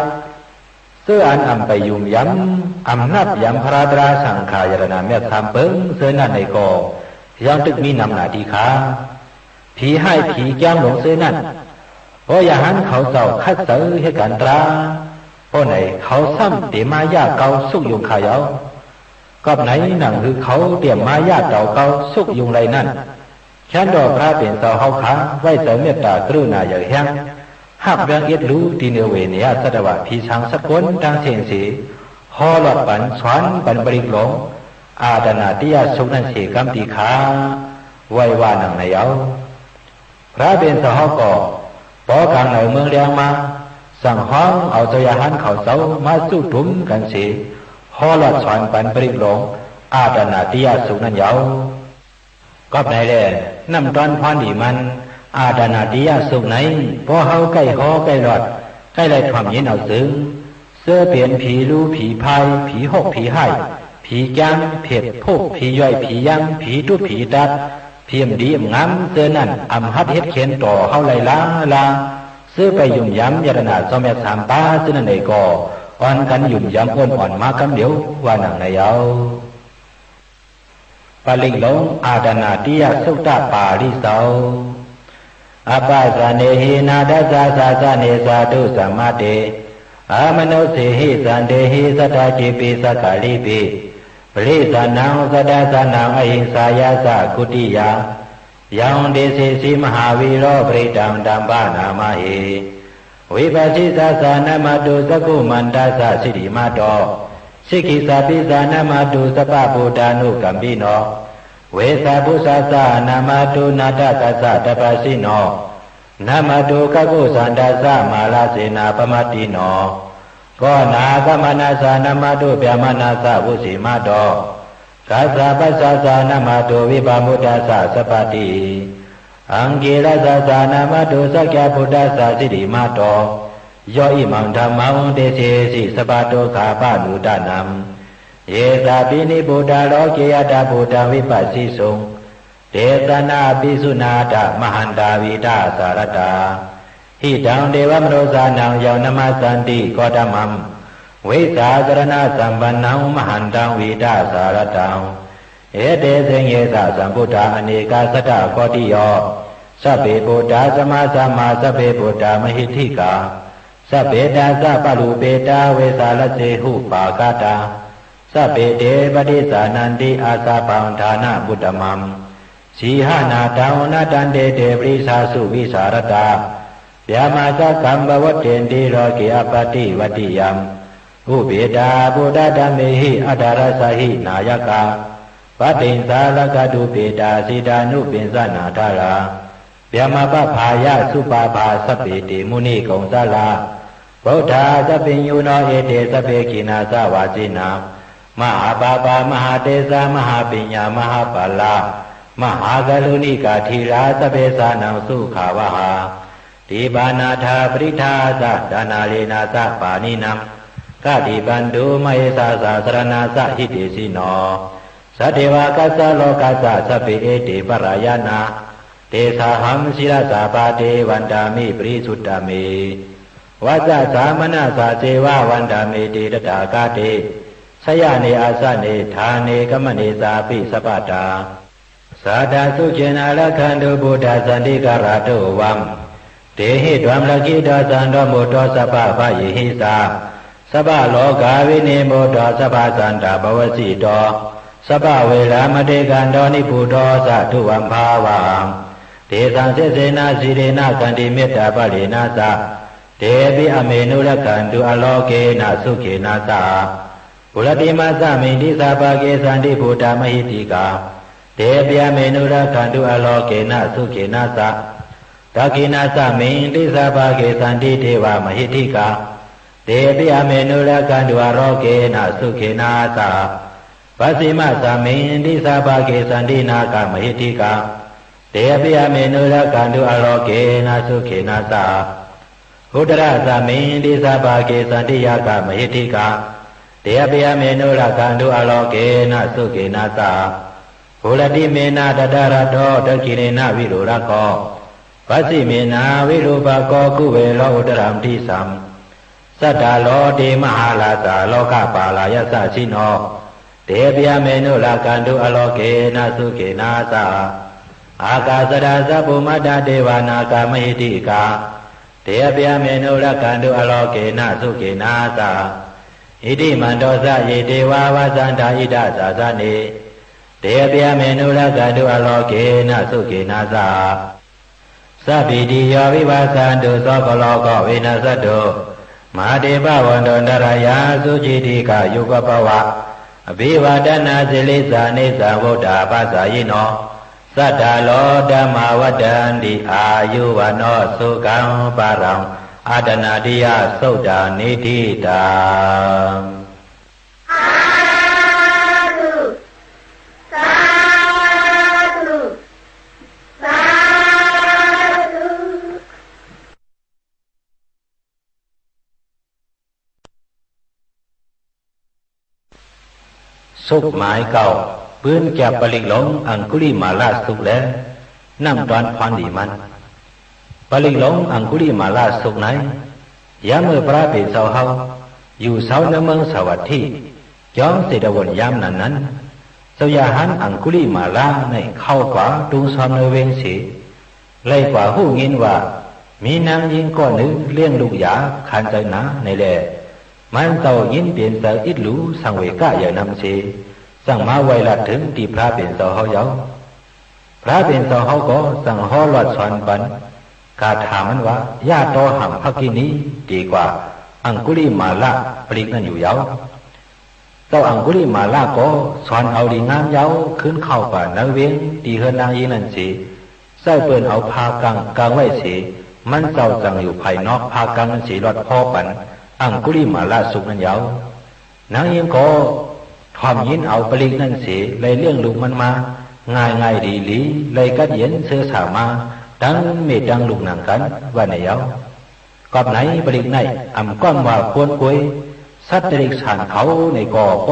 ဝ်းဢၼ်ဢမ်ႇပႆႇယုမ်ႇယမ် ဢမ်ႇၼပ်ႉယမ် ၽြႃး တြႃး သင်ႇၶႃႇ ရတၼႃႇ မျၢတ်ႈသၢမ်ပိူင် ၸိူဝ်းၼၼ်ႉၼႆၵေႃႈ ယင်းတိုၵ်ႉမီးၼမ်ၼႃႇတီႈၶႃႈ။ ၽီႁၢႆႉ ၽီၵျၢမ်းလူင်ၸိူဝ်းၼၼ်ႉ ပေႃးရႁၢၼ်းၶဝ်ၸဝ်ႈ ၶတ်းၸႂ်ႁဵတ်းၵၢၼ်တြႃး ပေႃးၼႆ ၶဝ်သမ်ႉတေမႃးယႃႉၵဝ်း သုၵ်ႉယုင်ႈၶႃႈယဝ်ႉ။ ၵွပ်ႈၼႆ ၼင်ႇႁိုဝ်ၶဝ်တေဢမ်ႇမႃးယႃႉၵဝ်း သုၵ်ႉယုင်ႈလႆႈၼၼ်ႉ ၶႅၼ်းတေႃႈ ၽြႃးပဵၼ်ၸဝ်ႈႁဝ်းၶႃႈ ဝႆႉၸႂ်မဵတ်ႉတႃႇ ၵရုၼႃႇယႂ်ႇႁႅင်း ႁပ်ႉဝႅင်းဢဵတ်းလူ တီႈၼိူဝ်ဝေႇၼေႇယျသတ်ႉတဝႃႇ ၽီသၢင်သတ်းၵူၼ်းတင်းသဵင်ႈသေ ႁေႃးလွတ်ႈပၼ် သွၼ်ပၼ် ပရိၵ်ႈလူင် ဢႃႇတၼႃႇတိယသုၵ်ႈၼၼ်ႉသေၵမ်းတီႈၶႃႈ ဝႆႈဝႃႈၼင်ႇၼႆယဝ်ႉ။ ၽြႃးပဵၼ်ၸဝ်ႈႁဝ်းၵေႃႈ ပေႃးၵၢင်ၼႂ်မိူင်းလႅင်းမႃး သင်ႇႁွင်းဢဝ်ၸဝ်ႈရႁၢၼ်းၶဝ်ၸဝ်ႈ မႃးၸုတုမ်ၵၼ်သေ ႁေႃးလွတ်ႈသွၼ်ပၼ် ပရိၵ်ႈလူင် ဢႃႇတၼႃႇတိယသုၵ်ႈၼၼ်ႉယဝ်ႉ။ ၵွပ်ႈၼႆလႄႈ ၼမ်ႉတွၼ်းၽွၼ်းလီမၼ်း ဢႃႇတၼႃႇတိယသုၵ်ႈၼႆႉ ပေႃးႁဝ်းၵႆႉႁေႃး ၵႆႉလွတ်ႈ ၵႆႉလႆႈထွမ်ႇငိၼ်းဢဝ်ၸိုင် ၸိူဝ်းပဵၼ်ၽီလူး ၽီၽၢႆး ၽီႁူၵ်ႉ ၽီႁၢႆႉ ၽီၵျၢမ်း ၽဵတ်ႇ ၽုၵ်ႉ ၽီယွႆႈ ၽီယမ်း ၽီတုပ်ႉ ၽီတတ်း ၽီဢမ်ႇလီဢမ်ႇငၢမ်း ၸိူဝ်းၼၼ်ႉ ဢမ်ႇႁတ်းႁဵတ်းၶဵၼ်တေႃႇႁဝ်းလႆႈလႃးလႃး။ ၸိူဝ်းပႆႇယုမ်ႇယမ် ရတၼႃႇၸဝ်ႈမျၢတ်ႈသၢမ်ပႃး ၸိူဝ်းၼၼ်ႉၼႆၵေႃႈ ဢွၼ်ၵၼ်ယုမ်ႇယမ် ဢူၼ်ႈဢွၼ်ႇမႃးၵမ်းလဵဝ် ဝႃႈၼင်ႇၼႆယဝ်ႉ။ ပရိၵ်ႈလူင် ဢႃႇတၼႃႇတိယသုတ်ႉတပႃႇလိၸဝ်ႈ။ Appasannehi nātha sāsane sādhu samāte, amanussehi santehi sadā citti sakkārepi, parissannaṃ sadā sanaṃ ahiṃsāya saṅghuttiyā, yaṃ desesi mahāvīro parittaṃ taṃ paṇāmahe. Vipassissa ca namatthu, cakkhumantassa sirīmato, sikhissapi ca namatthu, sabbabuddhānukampino, vessabhussa ca namatthu, ñātakassa tapassino, namatthu kakkusandhassa mārasenappamaddino, konāgamanassa namatthu, brāhmaṇassa vusīmato, kassapassa ca namatthu, vippamuttassa sabbadhi, aṅgīrasassa namatthu, sakyaputtassa sirīmato, yo imaṃ dhammaṃ desesi sabbadukkhāpanūdanaṃ, Ye sāpi nibbuto loke athābhūtaṃ vipassisuṃ, te janā apisuṇā ātamahaṃ dāvitaṃ saratā. Hitaṃ devamanussānaṃ yaṃ namassanti Gotamaṃ, vijjācaraṇasampannaṃ mahantaṃ vītasārataṃ. Ete caññe ca sambuddhā anekasatakoṭiyo, sabbe buddhā sammāsambhuvā, sabbe buddhā mahiddhikā, sabbe dasapālupetā vesālase upāgatā, sabbe te paṭijānanti asambhavam ṭhānamuttamaṃ. Sīhanadā uṇṇatantā te parisā suvisāradā, brahmagabbhaṃ pavattenti loke appaṭivattiyaṃ. Upekkhitabhūtadhammehi atthaladdhā hi nāyakā, paṭiṃsā rakkhantu petāni jinānubessanā dārā. Brahmapāpāya supabhā sabbe te munigaṅgalā, buddhā ca piññuno ete sabbe khīṇā ca vāsinā. Mahāpāpā mahātejā mahāpiññā mahāphalā, mahākāruṇikā dhīrā sabbesānaṃ sukhāvahā. Tiṇṇannā parittā ca dānā ādarena saha pāṇinaṃ, khattiṃ bandhuṃ mahesā ca saraṇaṃ ca hitesino. Sadevakassa lokassa sabbe ete parāyanā, tesahaṃ sirasā pāde vandāmi parisuddhā me. Vacasā manasā ceva vandāmete tathāgate, sayane āsane ṭhāne gamane cāpi sabbadā. Sadā sukhena rakkhantu buddhā santikarā tuvaṃ, dehitvā rakkhito santo buddho sabbabhayena ca, sabbarogā vinimutto sabbasantāpavajjito, sabbaveramatikkanto nibbuto ca tuvaṃ bhava. Tesaṃ sesena sīlena khantimettābalena ca, tepi āmenu rakkhantu ārogyena sukhena saha. Puratthimāsmiṃ disābhāge santi buddhā mahiddhikā, tepi āmenu rakkhantu ārogyena sukhena saha. Dakkhiṇāsmiṃ disābhāge santi devā mahiddhikā, tepi āmenu rakkhantu ārogyena sukhena saha. Pacchimāsmiṃ disābhāge santi nāgā mahiddhikā, tepi āmenu rakkhantu ārogyena sukhena saha. Uttarāsmiṃ disābhāge santi yakkhā mahiddhikā, tepi āmenu rakkhantu ārogyena sukhena saha. Puratthimena dhataraṭṭho, dakkhiṇena virūḷhako, pacchimena virūpakkho, kuvero uttaraṃ disaṃ. Cattaro te mahārājā lokapālā yasassino, tepi āmenu rakkhantu ārogyena sukhena saha. Ākāsaṭṭhā ca bhummaṭṭhā devā nāgā mahiddhikā, tepi āmenu rakkhantu ārogyena sukhena saha. Iddhimanto ca ye devā vassantā ida sāsane, tepi āmenu rakkhantu ārogyena sukhena saha. Sabbītiyo vivajjantu sabbarogo vinassatu, mā te bhavatvantarāyo sukhī dīghāyuko bhava. Abhivādanasīlissa niccaṃ vuḍḍhāpacāyino, cattāro dhammā vaḍḍhanti āyu vaṇṇo sukhaṃ balaṃ. Āṭānāṭiyasuttā niṭṭhitaṃ. Sādhu, sādhu, sādhu. သုတ် မၢႆၵဝ်ႈ ပိုၼ်းၵျၢပ်ႈပလိၵ်ႈလူင် ဢင်ႇၵုလိမႃႇလသုတ်လႄႈ ၼမ်ႉတွၼ်းၽွၼ်းလီမၼ်း။ ပလိၵ်ႈလူင် ဢင်ႇၵုလိမႃႇလသုတ်ၼႆႉ ယၢမ်းမိူဝ်ႈၽြႃးပဵၼ်ၸဝ်ႈႁဝ်း ယူႇသဝ်းၼႂ်းမိူင်းသႃႇဝတ်ႉထိ ၵျွင်းၸေႇတဝုၼ်ႇ ယၢမ်းၼၼ်ႉၼၼ်ႉ ၸဝ်ႈရႁၢၼ်း ဢင်ႇၵုလိမႃႇလၼႆႉ ၶဝ်ႈၵႂႃႇတူၵ်းသွမ်းၼႂ်းဝဵင်းသေ လႆႈၵႂႃႇႁူႉငိၼ်းဝႃႈ မီးၼၢင်းယိင်းၵေႃႉၼိုင်ႈ လဵင်ႉလုၵ်ႈယႃႇ ၶၢၼ်ၸႂ်ၼႃႇၼႆလႄႈ မၼ်းၸဝ်ႈယိၼ်းပဵၼ်ၸႂ် ဢီးလူ သင်ႇဝေႇၵ ယႂ်ႇၼမ်သေ ၸင်ႇမႃးဝႆႈလၢတ်ႈထိုင် တီႈၽြႃးပဵၼ်ၸဝ်ႈႁဝ်းယဝ်ႉ။ ၽြႃးပဵၼ်ၸဝ်ႈႁဝ်းၵေႃႈ ၸင်ႇႁေႃးလွတ်ႈသွၼ်ပၼ် ၵႃႇထႃႇမၼ်းဝႃႈ ယတေႃးႁင်ႇ ၽၵ်ႉၵိၼီႇ တေၵႂႃႇ ဢင်ႇၵုလိမႃႇလ ပလိၵ်ႈၼၼ်ႉယူႇယဝ်ႉ။ ၸဝ်ႈဢင်ႇၵုလိမႃႇလၵေႃႈ သွၼ်ဢဝ်လီငၢမ်းယဝ်ႉ ၶိုၼ်းၶဝ်ႈၵႂႃႇၼႂ်းဝဵင်း တီႈႁိူၼ်းၼၢင်းယိင်းၼၼ်ႉသေ ၸႂ်ႉပိူၼ်ႈဢဝ်ၽႃႈၵင်ႈ ၵင်ႈဝႆႉသေ မၼ်းၸဝ်ႈၸင်ႇယူႇၽၢႆႇၼွၵ်ႈၽႃႈၵင်ႈၼၼ်ႉသေ လွတ်ႈၽေႃးပၼ် ဢင်ႇၵုလိမႃႇလသုတ်ႈၼၼ်ႉယဝ်ႉ။ ၼၢင်းယိင်းၵေႃႈ ထွမ်ႇငိၼ်းဢဝ်ပလိၵ်ႈၼၼ်ႉသေ လႆႈလဵင်ႉလုၵ်ႈမၼ်းမႃး ငၢႆႈငၢႆႈလီလီ လႆႈၵတ်းယဵၼ်သိူဝ်းသႃႇမႃး တင်းမႄႈတင်းလုၵ်ႈၼင်ႇၵၼ် ဝႃႈၼႆယဝ်ႉ။ ၵွပ်ႈၼႆ ပလိၵ်ႈၼႆႉ ဢမ်ႇၵွမ်ႉဝႃႈၵူၼ်းၵူၺ်း သတ်းတိရိတ်ႉသၢၼ်ႇၶဝ်ၼႆႉၵေႃႈ ပေႃးၶဝ်လဵင်ႉလုၵ်ႈယၢပ်ႇၸိုင် ဢဝ်ဢင်ႇၵုလိမႃႇလသုတ်ႈၼႆႉ မုၼ်းပဝ်ႇၼမ်ႉသေ ပၼ်ၵိၼ်တႃႉ တိုၼ်းတေလဵင်ႉငၢႆႈမႃးၵမ်းလဵဝ် ဢမ်ႇႁၢင်ႉယဝ်ႉ။ ၼမ်ႉတွၼ်းၽွၼ်းလီမၼ်း ဢင်ႇၵုလိမႃႇလသုတ်ႈၼႆႉ ပေႃးႁဝ်းၵႆႉႁေႃးၵႆႉလွတ်ႈ ၵႆႉလႆႈထွမ်ႇငိၼ်းဢဝ် ပေႃးၼႆၸိုင် ဢၼ်ပဵၼ်ၼၢင်းယိင်းၶဝ် ဝူဝ်းမေးၵႂၢႆးမေးၶဝ် တေၵႂႃႇတူဝ်မေးတင်းၼမ်ၸိူဝ်းၼၼ်ႉ လႆႈလဵင်ႉလုၵ်ႈမႃး ငၢႆႈလူမ်ၸႂ်ၽႂ်မၼ်းသေ ဢမ်ႇမီးတၢင်းယၢပ်ႇၽိုတ်ႇၶၢၼ်ၸႂ်သင် ဝႃႈၼႆယဝ်ႉ။ တီႈဝၢၼ်ႈၼွၵ်ႈၸွၵ်းထိူၼ်ႇ တီႈဢၼ်ဢမ်ႇမီးႁူင်းယႃမႄႈလုၵ်ႈဢွၼ်ႇၼၼ်ႉ လီၵႆႉလွတ်ႈၵႆႉႁေႃး တီႈတေယဝ်ႉ။ ပလိၵ်ႈလူင် ဢင်ႇၵုလိမႃႇလသုတ်ႈတႃႉ ပႃႇလိၸဝ်ႈ။ Parittaṃ yam bhaṇantassa nisinnadānaṃ, thavānaṃ udakaṃ pavināseti, sabbameva parissayaṃ. Sotthinā kappavutthānaṃ, yaṃ sāsati taṃ khaṇe. Therassaṅgulimālassa, lokanathena bhāsitaṃ, kappatottahiṃ mahātejaṃ, parittaṃ taṃ bhaṇāma he. Yatohaṃ bhagini ariyāyassa, tiyajāto, nābhijānāmi, siñciṃ sabbānaṃ, jīvitā va ropitā. Tenā saccena, sotthi te hotu, sotthikappassa. Yatohaṃ bhagini ariyāyassa, tiyajāto, nābhijānāmi, siñciṃ sabbānaṃ, jīvitā va ropitā. Tenā saccena, sotthi te hotu, sotthikappassa. Yatohaṃ bhagini ariyāyassa, tiyajāto, nābhijānāmi, siñciṃ sabbānaṃ, jīvitā va ropitā. Tenā saccena, sotthi te hotu, sotthikappassa. Aṅgulimālasuttaṃ niṭṭhitaṃ. Sādhu, sādhu, sādhu. သုတ်ႈမၢႆသိပ်း ပိုၼ်းၵႅပ်ႈပလိၵ်ႈလူင် သပ်ႉပ ပတ်ႉၸင်ႇၵသုတ်ႈ လႄႈ ၼမ်ႉတွၼ်းၽွၼ်းလီမၼ်း။ ပလိၵ်ႈလူင် ပတ်ႉၸင်ႇၵသုတ်ႈၼႆႉ ယၢမ်းမိူဝ်ႈၽြႃးပဵၼ်ၸဝ်ႈႁဝ်း ယူႇသဝ်းတီႈၼႂ်းမိူင်းရႃႇၸၵျူဝ်ႇ ၵျွင်းဝေႇလုဝုၼ်ႇၼၼ်ႉ ၽွင်းၼၼ်ႉ ၸဝ်ႈမႁႃႇၵတ်ႉသပၼႆႉၼႆၵေႃႈ သမ်ႉယူႇသဝ်းတီႈထမ်ႈဝိပလိတ်ႉ ႁိမ်းၸမ်မိူင်းရႃႇၸၵျူဝ်ႇၼၼ်ႉယဝ်ႉ။ ယၢမ်းၼၼ်ႉ ၸဝ်ႈမႁႃႇၵတ်ႉသပ သမ်ႉၸပ်းၼၢဝ်ႁႅင်းဝႆႉလႄႈ ထိုင်ယၢမ်းႁူဝ်ၶမ်ႈမႃး ၽြႃးပဵၼ်ၸဝ်ႈႁဝ်း ၸင်ႇယုၵ်ႉတူဝ်ယေႃးၶိင်းၵႂႃႇၸူးသေ ထၢမ်ဝႃႈ လုၵ်ႈႁၵ်ႉၵဝ် ၸဝ်ႈမႁႃႇၵတ်ႉသပဢိူဝ်း၊ တၢင်းပဵၼ်ယေႃးၵႃႇၸဝ်ႈႁဝ်းၼႆႉ ပဵၼ်ႁိုဝ် ၸွင်ႇၶႅၼ်းမႃးႁိုဝ် ၼႆလႄႈ မၼ်းၸဝ်ႈၸင်ႇတွပ်ႇဝႃႈ တၢင်းပဵၼ်ၶႃႈႁဝ်းပေႉႁဝ်းၼႆႉ ဢမ်ႇမီးလွင်ႈၶႅၼ်းမႃးၶႃႈ၊ ယႃႇၶႅၼ်းၼႃႇမႃးတိတိၶႃႈဢေႃႈ ဝႃႈၼႆယဝ်ႉ။ ၽြႃးပဵၼ်ၸဝ်ႈၸင်ႇဝႃႈ ၵဝ်တေႁေႃးလွတ်ႈပၼ် ပလိၵ်ႈလူင်ပတ်ႉၸင်ႇၵသုတ်ႈၼၼ်ႉ ၸဝ်ႈပႂ်ႉထွမ်ႇဢဝ်လႄႈ ဝႃႈၼႆသေ ၽြႃးပဵၼ်ၸဝ်ႈႁဝ်းၸင်ႇႁေႃးပၼ် သတိမေႇ ၵတ်ႉသပ ပတ်ႉၸင်ႇၵ တေၵႂႃႇပလိၵ်ႈၼၼ်ႉယဝ်ႉ။ မိူဝ်ႈၼၼ်ႉၼင်ႇၵဝ်ႇ ထႅင်ႈပွၵ်ႈၼိုင်ႈ ၸဝ်ႈမႁႃႇမွၵ်ႉၵလၢၼ်ႇ ဢမ်ႇယူႇလီလႄႈ ၽြႃးပဵၼ်ၸဝ်ႈႁဝ်း ၸင်ႇယုၵ်ႉတူဝ်ယေႃးၶိင်းၵႂႃႇႁေႃးလွတ်ႈပၼ် သတိမေႇ မွၵ်ႉၵလၢၼ်ႇ ပတ်ႉၸင်ႇၵ တေၵႂႃႇပလိၵ်ႈၼၼ်ႉသေ တၢင်းပဵၼ်ၸဝ်ႈၵေႃႈ ၵိုင်ႉၵၢင်ႉႁၢႆၵႂႃႇ မီးတၢင်းၵတ်းယဵၼ် ယူႇလီသိူဝ်းသႃႇမႃးၵမ်းလဵဝ် ဝႃႈၼႆယဝ်ႉ။ ထိုင်ၼင်ႇပွၵ်ႈၼိုင်ႈ ၽြႃးပဵၼ်ၸဝ်ႈႁဝ်း ဢမ်ႇယူႇလီလႄႈ ၸင်ႇၸႂ်ႉၸဝ်ႈၸုၼ်ႇတမထေႇ ႁေႃးလွတ်ႈပၼ် ပတ်ႉၸင်ႇၵပလိၵ်ႈ သုတ်ႈၼၼ်ႉလႄႈ ၽြႃးပဵၼ်ၸဝ်ႈႁဝ်းၵေႃႈ လႆႈၸိုၼ်ႈၶႅၼ်းယူႇလီမႃးၵမ်းလဵဝ် ဝႃႈၼႆယဝ်ႉ။ ၵွပ်ႈၼႆလႄႈ ၼမ်ႉတွၼ်းၽွၼ်းလီမၼ်း ပတ်ႉၸင်ႇၵသုတ်ႈၼႆႉ ပေႃးႁဝ်းၵႆႉႁေႃးၵႆႉလွတ်ႈ ၵႆႉလႆႈထွမ်ႇငိၼ်းဢဝ် ပေႃးၼႆၸိုင် ႁႄႉၵင်ႈလႆႈ ယေႃးၵႃႇတၢင်းပဵၼ် ၵူႈသၢမ်သႅၼ်းပိူင်သေ ၸိူဝ်းပဵၼ်ယေႃးၵႃႇယူႇ ၸိူဝ်းဢမ်ႇယူႇလီ ၸိူဝ်းၼၼ်ႉၼႆၵေႃႈ ၸဵဝ်းၸိုၼ်ႈၶႅၼ်းယူႇလီမႃး၊ ၸိူဝ်းယူႇလီဝႆႉယူႇ ၸိူဝ်းၼၼ်ႉၼႆၵေႃႈ ဢမ်ႇသူႈပဵၼ်ယေႃးၵႃႇတၢင်းပဵၼ်သင်သေ လႆႈၵတ်းယဵၼ်သိူဝ်းသႃႇ၊ ယေႃးၵႃႇၵၢင်းယၢၼ် ႁဵတ်းၵၢၼ်ၸဵဝ်းတၼ်း ဝၼ်းတၢႆထ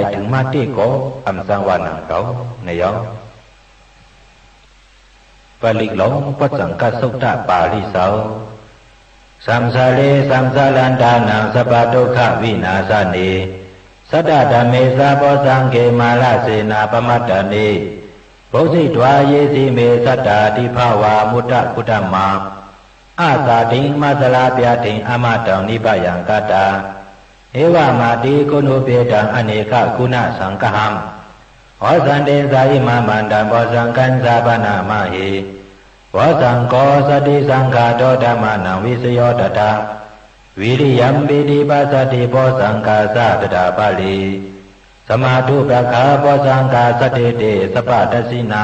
ိုင်မႃးတႄႉၵေႃႈ ဢမ်ႇၸၢင်ႈဝႃႈၼင်ႇၵဝ်ႇ ၼႆယဝ်ႉ။ ပလိၵ်ႈလူင် ပတ်ႉၸင်ႇၵသုတ်ႈ ပႃႇလိၸဝ်ႈ။ Saṃsāre saṃsārantānaṃ, sabbadukkhavināsane, satthā dhammesā bojjhaṅge, mārasenā pamaddave, bujjhitvā ye sīme, sattā dibbā va muddakuddhamā, āsatiṃ mācalā byādhiṃ, amataṃ nibbayaṃ kattā, evamādiguṇūpetaṃ, anekāguṇasaṅgahaṃ, osantecca imamantā, bojjhaṅgañca bhaṇāma he. Bojjhaṅgo satisaṅkhāto, dhammānaṃ vicayo tathā, Viriyampītipassaddhi bojjhaṅgā sakkaṭā balī, samādhupekkhabojjhaṅgā sattete sabbadassinā,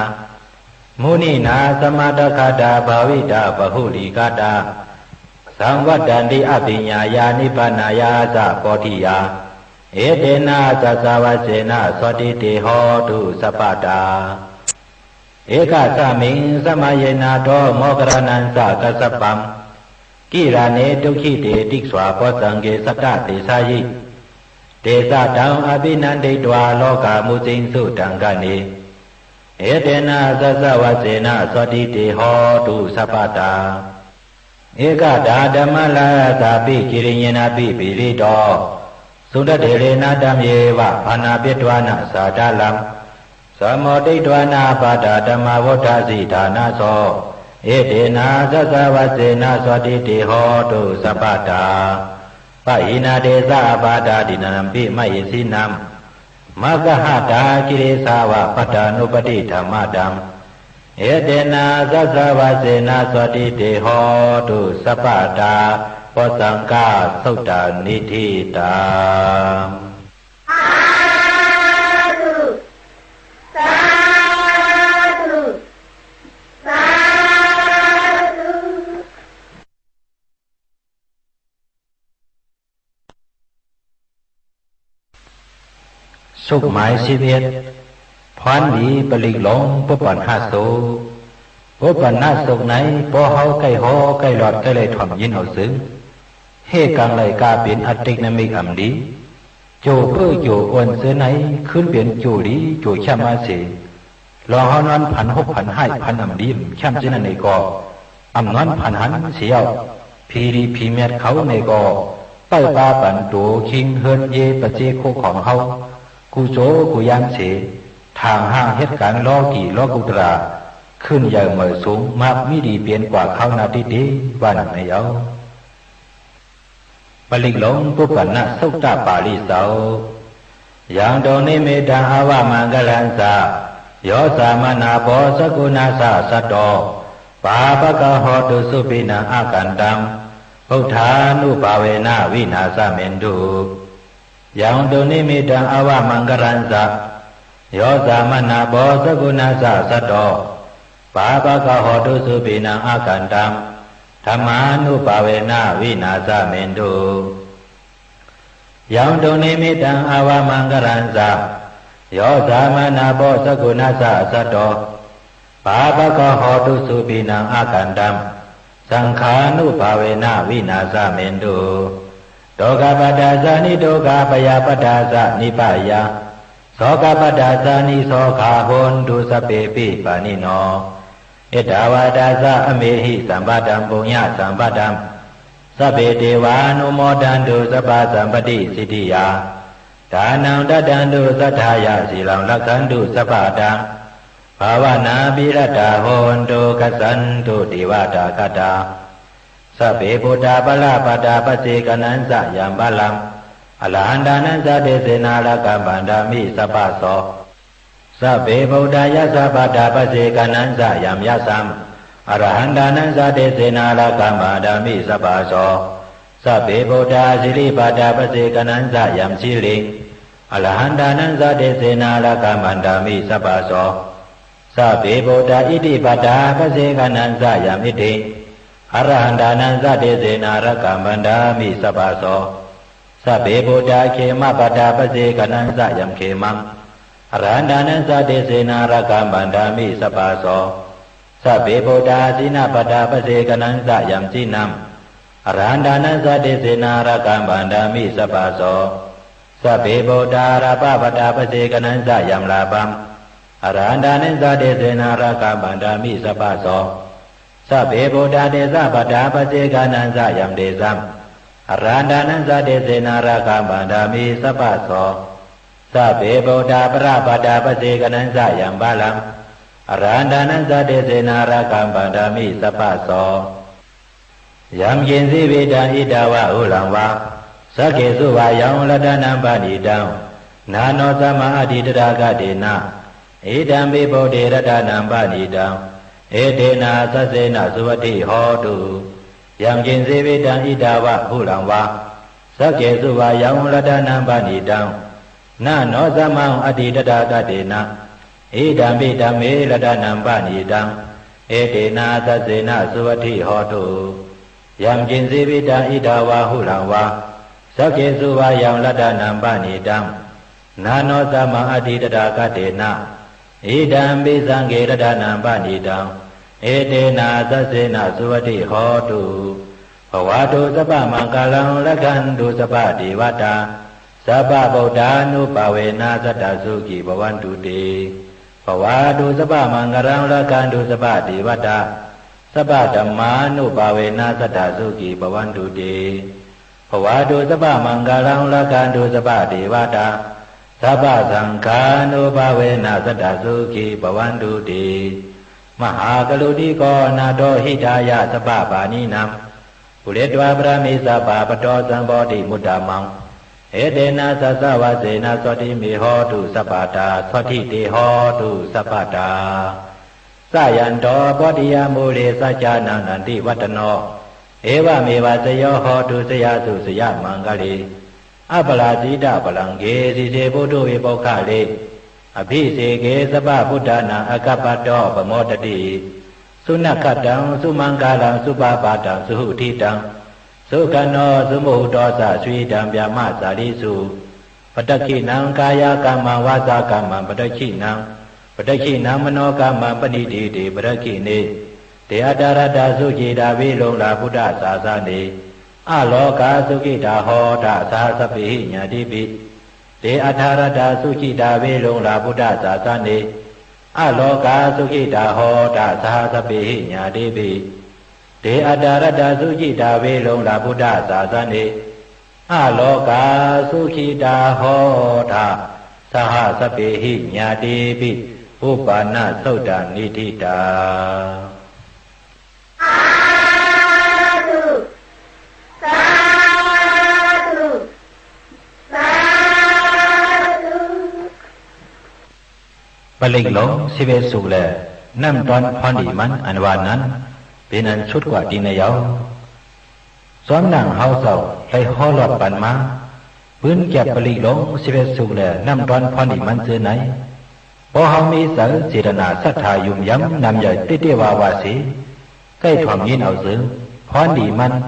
muninā sammadakkhātā bhāvitā bahulīkatā, saṃvattanti abhiññāya nibbānāya ca bodhiyā. Etena saccavajjena sotthi te hotu sabbadā. Ekasmiṃ samaye nātho moggallānañca kassapaṃ, gilāne dukkhite disvā bojjhaṅge satta desayi. Tesaṃ taṃ abhinanditvā rogā mucciṃsu taṅkhaṇe. Etena saccavajjena sotthi te hotu sabbadā. Ekadā dhammarājāpi giriyeṇābhipīḷito, sudadherena dhammyeva bhaṇāpetvāna sādaraṃ, sammoditvāna pādā dhammā vuṭṭhāsi ṭhānaso. Etena saccavajjena sotthi te hotu sabbadā. Pahīnā te ca ābādhā tiṇṇannampi mahesinaṃ, maggāhatakilesā va pattānuppattidhammataṃ. Etena saccavajjena sotthi te hotu sabbadā. Bojjhaṅgā suttaṃ niṭṭhitaṃ. Sādhu, sādhu, sādhu. ສຸတ်ႈမၢႆ သိပ်းဢဵတ်း ၽွၼ်းလီ ပလိၵ်ႈလူင် ပုပ်ႉပၼ်ႇႁသုၵ်ႈ။ ပုပ်ႉပၼ်ႇႁသုၵ်ႈၼႆႉ ပေႃးႁဝ်းၵႆႉႁေႃး ၵႆႉလွတ်ႈ ၵႆႉလႆႈထွမ်ႇငိၼ်းဢဝ်ၸိုင် ႁႄႉၵင်ႈလႆႈၵႃႈပဵၼ် ဢတိတ်ႈၼမိတ်ႈဢမ်ႇလီ ၸူဝ်ႈပိူဝ်ႉၸူဝ်ႈဢူၼ်ႈၸိူဝ်းၼႆႉ ၶိုၼ်းပဵၼ်ၸူဝ်ႈလီ ၸူဝ်ႈၶျၢမ်းမႃးသေ လွင်ႈႁဝ်းၼွၼ်းၽၼ် ႁူပ်ႉၽၼ်ႁၢႆႉ ၽၼ်ဢမ်ႇလီ ဢမ်ႇၶျၢမ်းၸိူဝ်းၼၼ်ႉၼႆၵေႃႈ ဢမ်ႇၼွၼ်းၽၼ်ႁၼ်သေယဝ်ႉ ၽီလီၽီမျၢတ်ႈၶဝ်ၼႆၵေႃႈ ပႂ်ႉပႃးပၼ် တူဝ်ၶိင်းႁိူၼ်းယေး ပၸေးၶူဝ်းၶွင်ႁဝ်း ၵူႈၸူဝ်ႈၵူႈယၢမ်းသေ ထၢင်ႇႁၢင်ႈႁဵတ်းၵၢၼ် လေႃးၵီႇလေႃးၵုတ်ႉတရႃႇ ၶိုၼ်ႈယႂ်ႇမႂ်ႇသုင် မၢၵ်ႈမီးလီပဵၼ်ၵႂႃႇ ၶၢဝ်းၼႃႈတႄႉတႄႉ ဝႃႈၼင်ႇၼႆယဝ်ႉ။ ပလိၵ်ႈလူင် ပုပ်ႉပၼ်ႇၼသုတ်ႉတပႃႇလိၸဝ်ႈ။ Yaṃ dunnimittaṃ avamaṅgalañca, yo cāmanāpo sakuṇassa saddo, pāpaggaho dussupinaṃ akantaṃ, buddhānubhāvena vināsamentu. Yaṃ dunnimittaṃ avamaṅgalañca, yo cāmanāpo sakuṇassa saddo, pāpaggaho dussupinaṃ akantaṃ, dhammānubhāvena vināsamentu. Yaṃ dunnimittaṃ avamaṅgalañca, yo cāmanāpo sakuṇassa saddo, pāpaggaho dussupinaṃ akantaṃ, saṅghānubhāvena vināsamentu. Dukkhappattā ca niddukkhā, bhayappattā ca nibbhayā, sokappattā ca nissokā, hontu sabbepi pāṇino. Ettāvatā ca amhehi, sambhataṃ puññasampadaṃ, sabbe devānumodantu, sabbasampattisiddhiyā. Dānaṃ dadantu saddhāya, sīlaṃ rakkhantu sabbadā, bhāvanābhiratā hontu, gacchantu devatāgatā. Sabbe buddhā balappattā, paccekānañca yaṃ balaṃ, arahantānañca tejena, rakkhaṃ bandhāmi sabbaso. Sabbe buddhā yasappattā, paccekānañca yaṃ yasaṃ, arahantānañca tejena, rakkhaṃ bandhāmi sabbaso. Sabbe buddhā siripattā, paccekānañca yaṃ siriṃ, arahantānañca tejena, rakkhaṃ bandhāmi sabbaso. Sabbe buddhā iddhipattā, paccekānañca yaṃ iddhiṃ, arahantānañca tejena, rakkhaṃ bandhāmi sabbaso. Sabbe buddhā khemapattā, paccekānañca yaṃ khemaṃ, arahantānañca tejena, rakkhaṃ bandhāmi sabbaso. Sabbe buddhā jinapattā, paccekānañca yaṃ jinaṃ, arahantānañca tejena, rakkhaṃ bandhāmi sabbaso. Sabbe buddhā ālāpapattā, paccekānañca yaṃ ālāpaṃ, arahantānañca tejena, rakkhaṃ bandhāmi sabbaso. Sabbe buddhā tesapattā, paccekānañca yaṃ tesaṃ, arahantānañca tejena, rakkhaṃ bandhāmi sabbaso. Sabbe buddhā balappattā, paccekānañca yaṃ balaṃ, arahantānañca tejena, rakkhaṃ bandhāmi sabbaso. Yaṃ kiñci vittaṃ idha vā huraṃ vā, saggesu vā yaṃ ratanaṃ paṇītaṃ, na no samaṃ atthi tathāgatena, idampi buddhe ratanaṃ paṇītaṃ, etena saccena suvatthi hotu. Yaṅkiñci vittaṃ idha vā huraṃ vā, saggesu vā yaṃ ratanaṃ paṇītaṃ, na no samaṃ atthi tathāgatena, idampi dhamme ratanaṃ paṇītaṃ, etena saccena suvatthi hotu. Yaṅkiñci vittaṃ idha vā huraṃ vā, saggesu vā yaṃ ratanaṃ paṇītaṃ, na no samaṃ atthi tathāgatena, idampi saṅghe ratanaṃ paṇītaṃ, etena saccena suvatthi hotu. Bhavatu sabbamaṅgalaṃ, rakkhantu sabbadevatā, sabbabuddhānubhāvena sadā sukhī bhavantu te. Bhavatu sabbamaṅgalaṃ, rakkhantu sabbadevatā, sabbadhammānubhāvena sadā sukhī bhavantu te. Bhavatu sabbamaṅgalaṃ, rakkhantu sabbadevatā, sabbasaṅghānubhāvena sadā sukhī bhavantu te. Mahākāruṇiko nātho hitāya sabbapāṇinaṃ, pūretvā pāramī sabbā patto sambodhimuttamaṃ, etena saccavajjena sotthi me hotu sabbadā, sotthi te hotu sabbadā. Jayanto bodhiyā mūle sakyānaṃ nandivaḍḍhano, evameva jayo hotu jayassu jayamaṅgale. Aparājitapallaṅke sīse paṭhavipokkhare, abhiseke sabbabuddhānaṃ aggappatto pamodati. Sunakkhattaṃ sumaṅgalaṃ supabhātaṃ suhuṭṭhitaṃ, sukhaṇo sumuhutto ca suyiṭṭhaṃ brahmacārisu. Padakkhiṇaṃ kāyakammaṃ vācākammaṃ padakkhiṇaṃ, padakkhiṇaṃ manokammaṃ paṇidhī te padakkhiṇe. Te atthaladdhā sukhitā viruḷhā buddhasāsane, arogā sukhitā hotha saha sabbehi ñātibhi. Te atthaladdhā sukhitā viruḷhā buddhasāsane, arogā sukhitā hotha saha sabbehi ñātibhi. Te atthaladdhā sukhitā viruḷhā buddhasāsane, arogā sukhitā hotha saha sabbehi ñātibhi, uppannassottaniṭṭhitā. Sādhu, sādhu, sādhu. ပရိတ်ႈလူင် သိပ်းဢဵတ်း သုတ်ႈလႄႈ ၼမ်ႉတွၼ်းၽွၼ်းလီမၼ်း ဢၼ်ဝႃႈၼၼ်ႉ ပဵၼ်ဢၼ်သုတ်းၵႂႃႇ တီႈၼႆႈယဝ်ႉ။ ၸွမ်းၼင်ႇႁဝ်းၸဝ်ႈ လႆႈႁေႃးလွတ်ႈပၼ်မႃး ပိုၼ်းၵႅပ်ႈ ပရိတ်ႈလူင် သိပ်းဢဵတ်း သုတ်ႈလႄႈ ၼမ်ႉတွၼ်းၽွၼ်းလီမၼ်း ၸိူဝ်းၼႆႉ ပေႃးႁဝ်းမီးၸႂ် ၸေႇတၼႃႇ သတ်ႉထႃႇ ယုမ်ႇယမ် ၼမ်ယႂ်ႇ တႄႉတႄႉဝႃႈဝႃႈသေ ၵႆႉထွမ်ႇငိၼ်းဢဝ်ၸိုင် ၽွၼ်းလီမၼ်း တ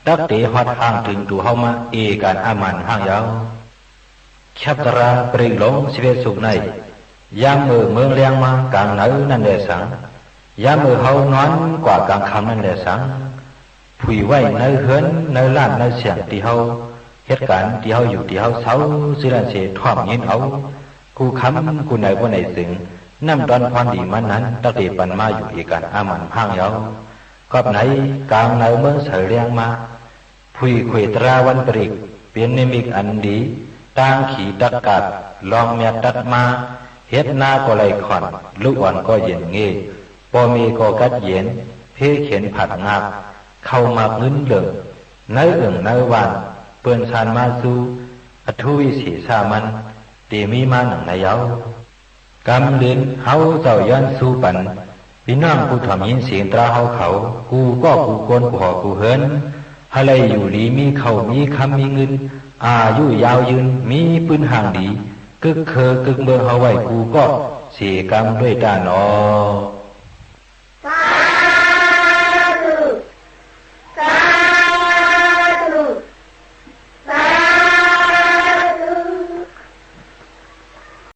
ၵ်းတေႁွတ်ႈႁၢင်ႈ ထိုင်တူဝ်ႁဝ်းမႃး ဢေႇၵၼ်ႇ ဢမၢၼ်ႇႁၢင်ႈယဝ်ႉ။ ၶႅပ်းတြႃး ပရိတ်ႈလူင် သိပ်းဢဵတ်း သုတ်ႈၼႆႉ ယၢမ်းမိူဝ်ႈ မိူင်းလႅင်းမႃး ၵၢင်ၼႂ်ၼၼ်ႉလႄႈသင်၊ ယၢမ်းမိူဝ်ႈ ႁဝ်းၼွၼ်းၵႂႃႇ ၵၢင်ၶမ်ႈၼၼ်ႉလႄႈသင်၊ ၽုၺ်ႇဝႆႉ ၼႂ်းႁိူၼ်း ၼႂ်းလၢၼ်ႉ ၼႂ်းသႅင်ႇ တီႈႁဝ်းႁဵတ်းၵၢၼ် တီႈႁဝ်းယူႇ တီႈႁဝ်းသဝ်း ၸိူဝ်းၼၼ်ႉသေ ထွမ်ႇငိၼ်းဢဝ် ၵူႈၶမ်ႈၵူႈၼႂ် ပေႃးၼႆၸိုင် ၼမ်ႉတွၼ်းၽွၼ်းလီမၼ်းၼၼ်ႉ တၵ်းတေပၼ်မႃးယူႇ ဢေႇၵၼ်ႇ ဢမၢၼ်ႇႁၢင်ႈယဝ်ႉ။ ၵွပ်ႈၼႆ ၵၢင်ၼႂ်မိူင်းသႂ်လႅင်းမႃး ၽုၺ်ႇၶူၺ်ႇတြႃးဝၼ်းပရိတ်ႈ ပဵၼ်ၼိမိတ်ႈဢၼ်လီ တၢင်းၶီတၵ်းၵၢတ်ႇ လွင်ႈမျၢတ်ႈတတ်းမႃး ႁဵတ်းၼႃးၵေႃႈလႆႈၶွၼ်ႇ လုၵ်ႈဢွၼ်ႇၵေႃႈယဵၼ်ႇငႄႈ ပေႃႈမႄႈၵေႃႈၵတ်းယဵၼ် ၽေးၶဵၼ်ၽၢတ်ႇငၢပ်ႈ ၶဝ်ႈမၢၵ်ႈငိုၼ်းလိူင်ႇ ၼႂ်းဢိူင်ႇၼႂ်းဝၢၼ်ႈ ပိူၼ်ႈသၢၼ်မႃးၸူး ဢထူးဝိသေႇသႃႉမၼ်း တေမီးမႃးၼင်ႇၼႆယဝ်ႉ။ ၵမ်းလိုၼ်း ႁဝ်းၸဝ်ႈယွၼ်းသူးပၼ် ပီႈၼွင်ႉၽူႈထွမ်ႇငိၼ်းသဵင်တြႃးႁဝ်းၶဝ် ၵူႈၵေႃႉၵူႈၵူၼ်း ၵူႈႁေႃၵူႈႁိူၼ်း ႁႂ်ႈလႆႈယူႇလီ မီးၶဝ်ႈမီးၶမ်းမီးငိုၼ်း ဢႃႇယုယၢဝ်းယိုၼ်း မီးပိုၼ်းႁၢင်ႈလီ ၵိုၵ်းၶိူဝ်းၵိုၵ်းမိူင်းႁဝ်းဝႆႉ ၵူႈၵေႃႉသေၵမ်း လူၺ်ႈတႃႉၼေႃႈ။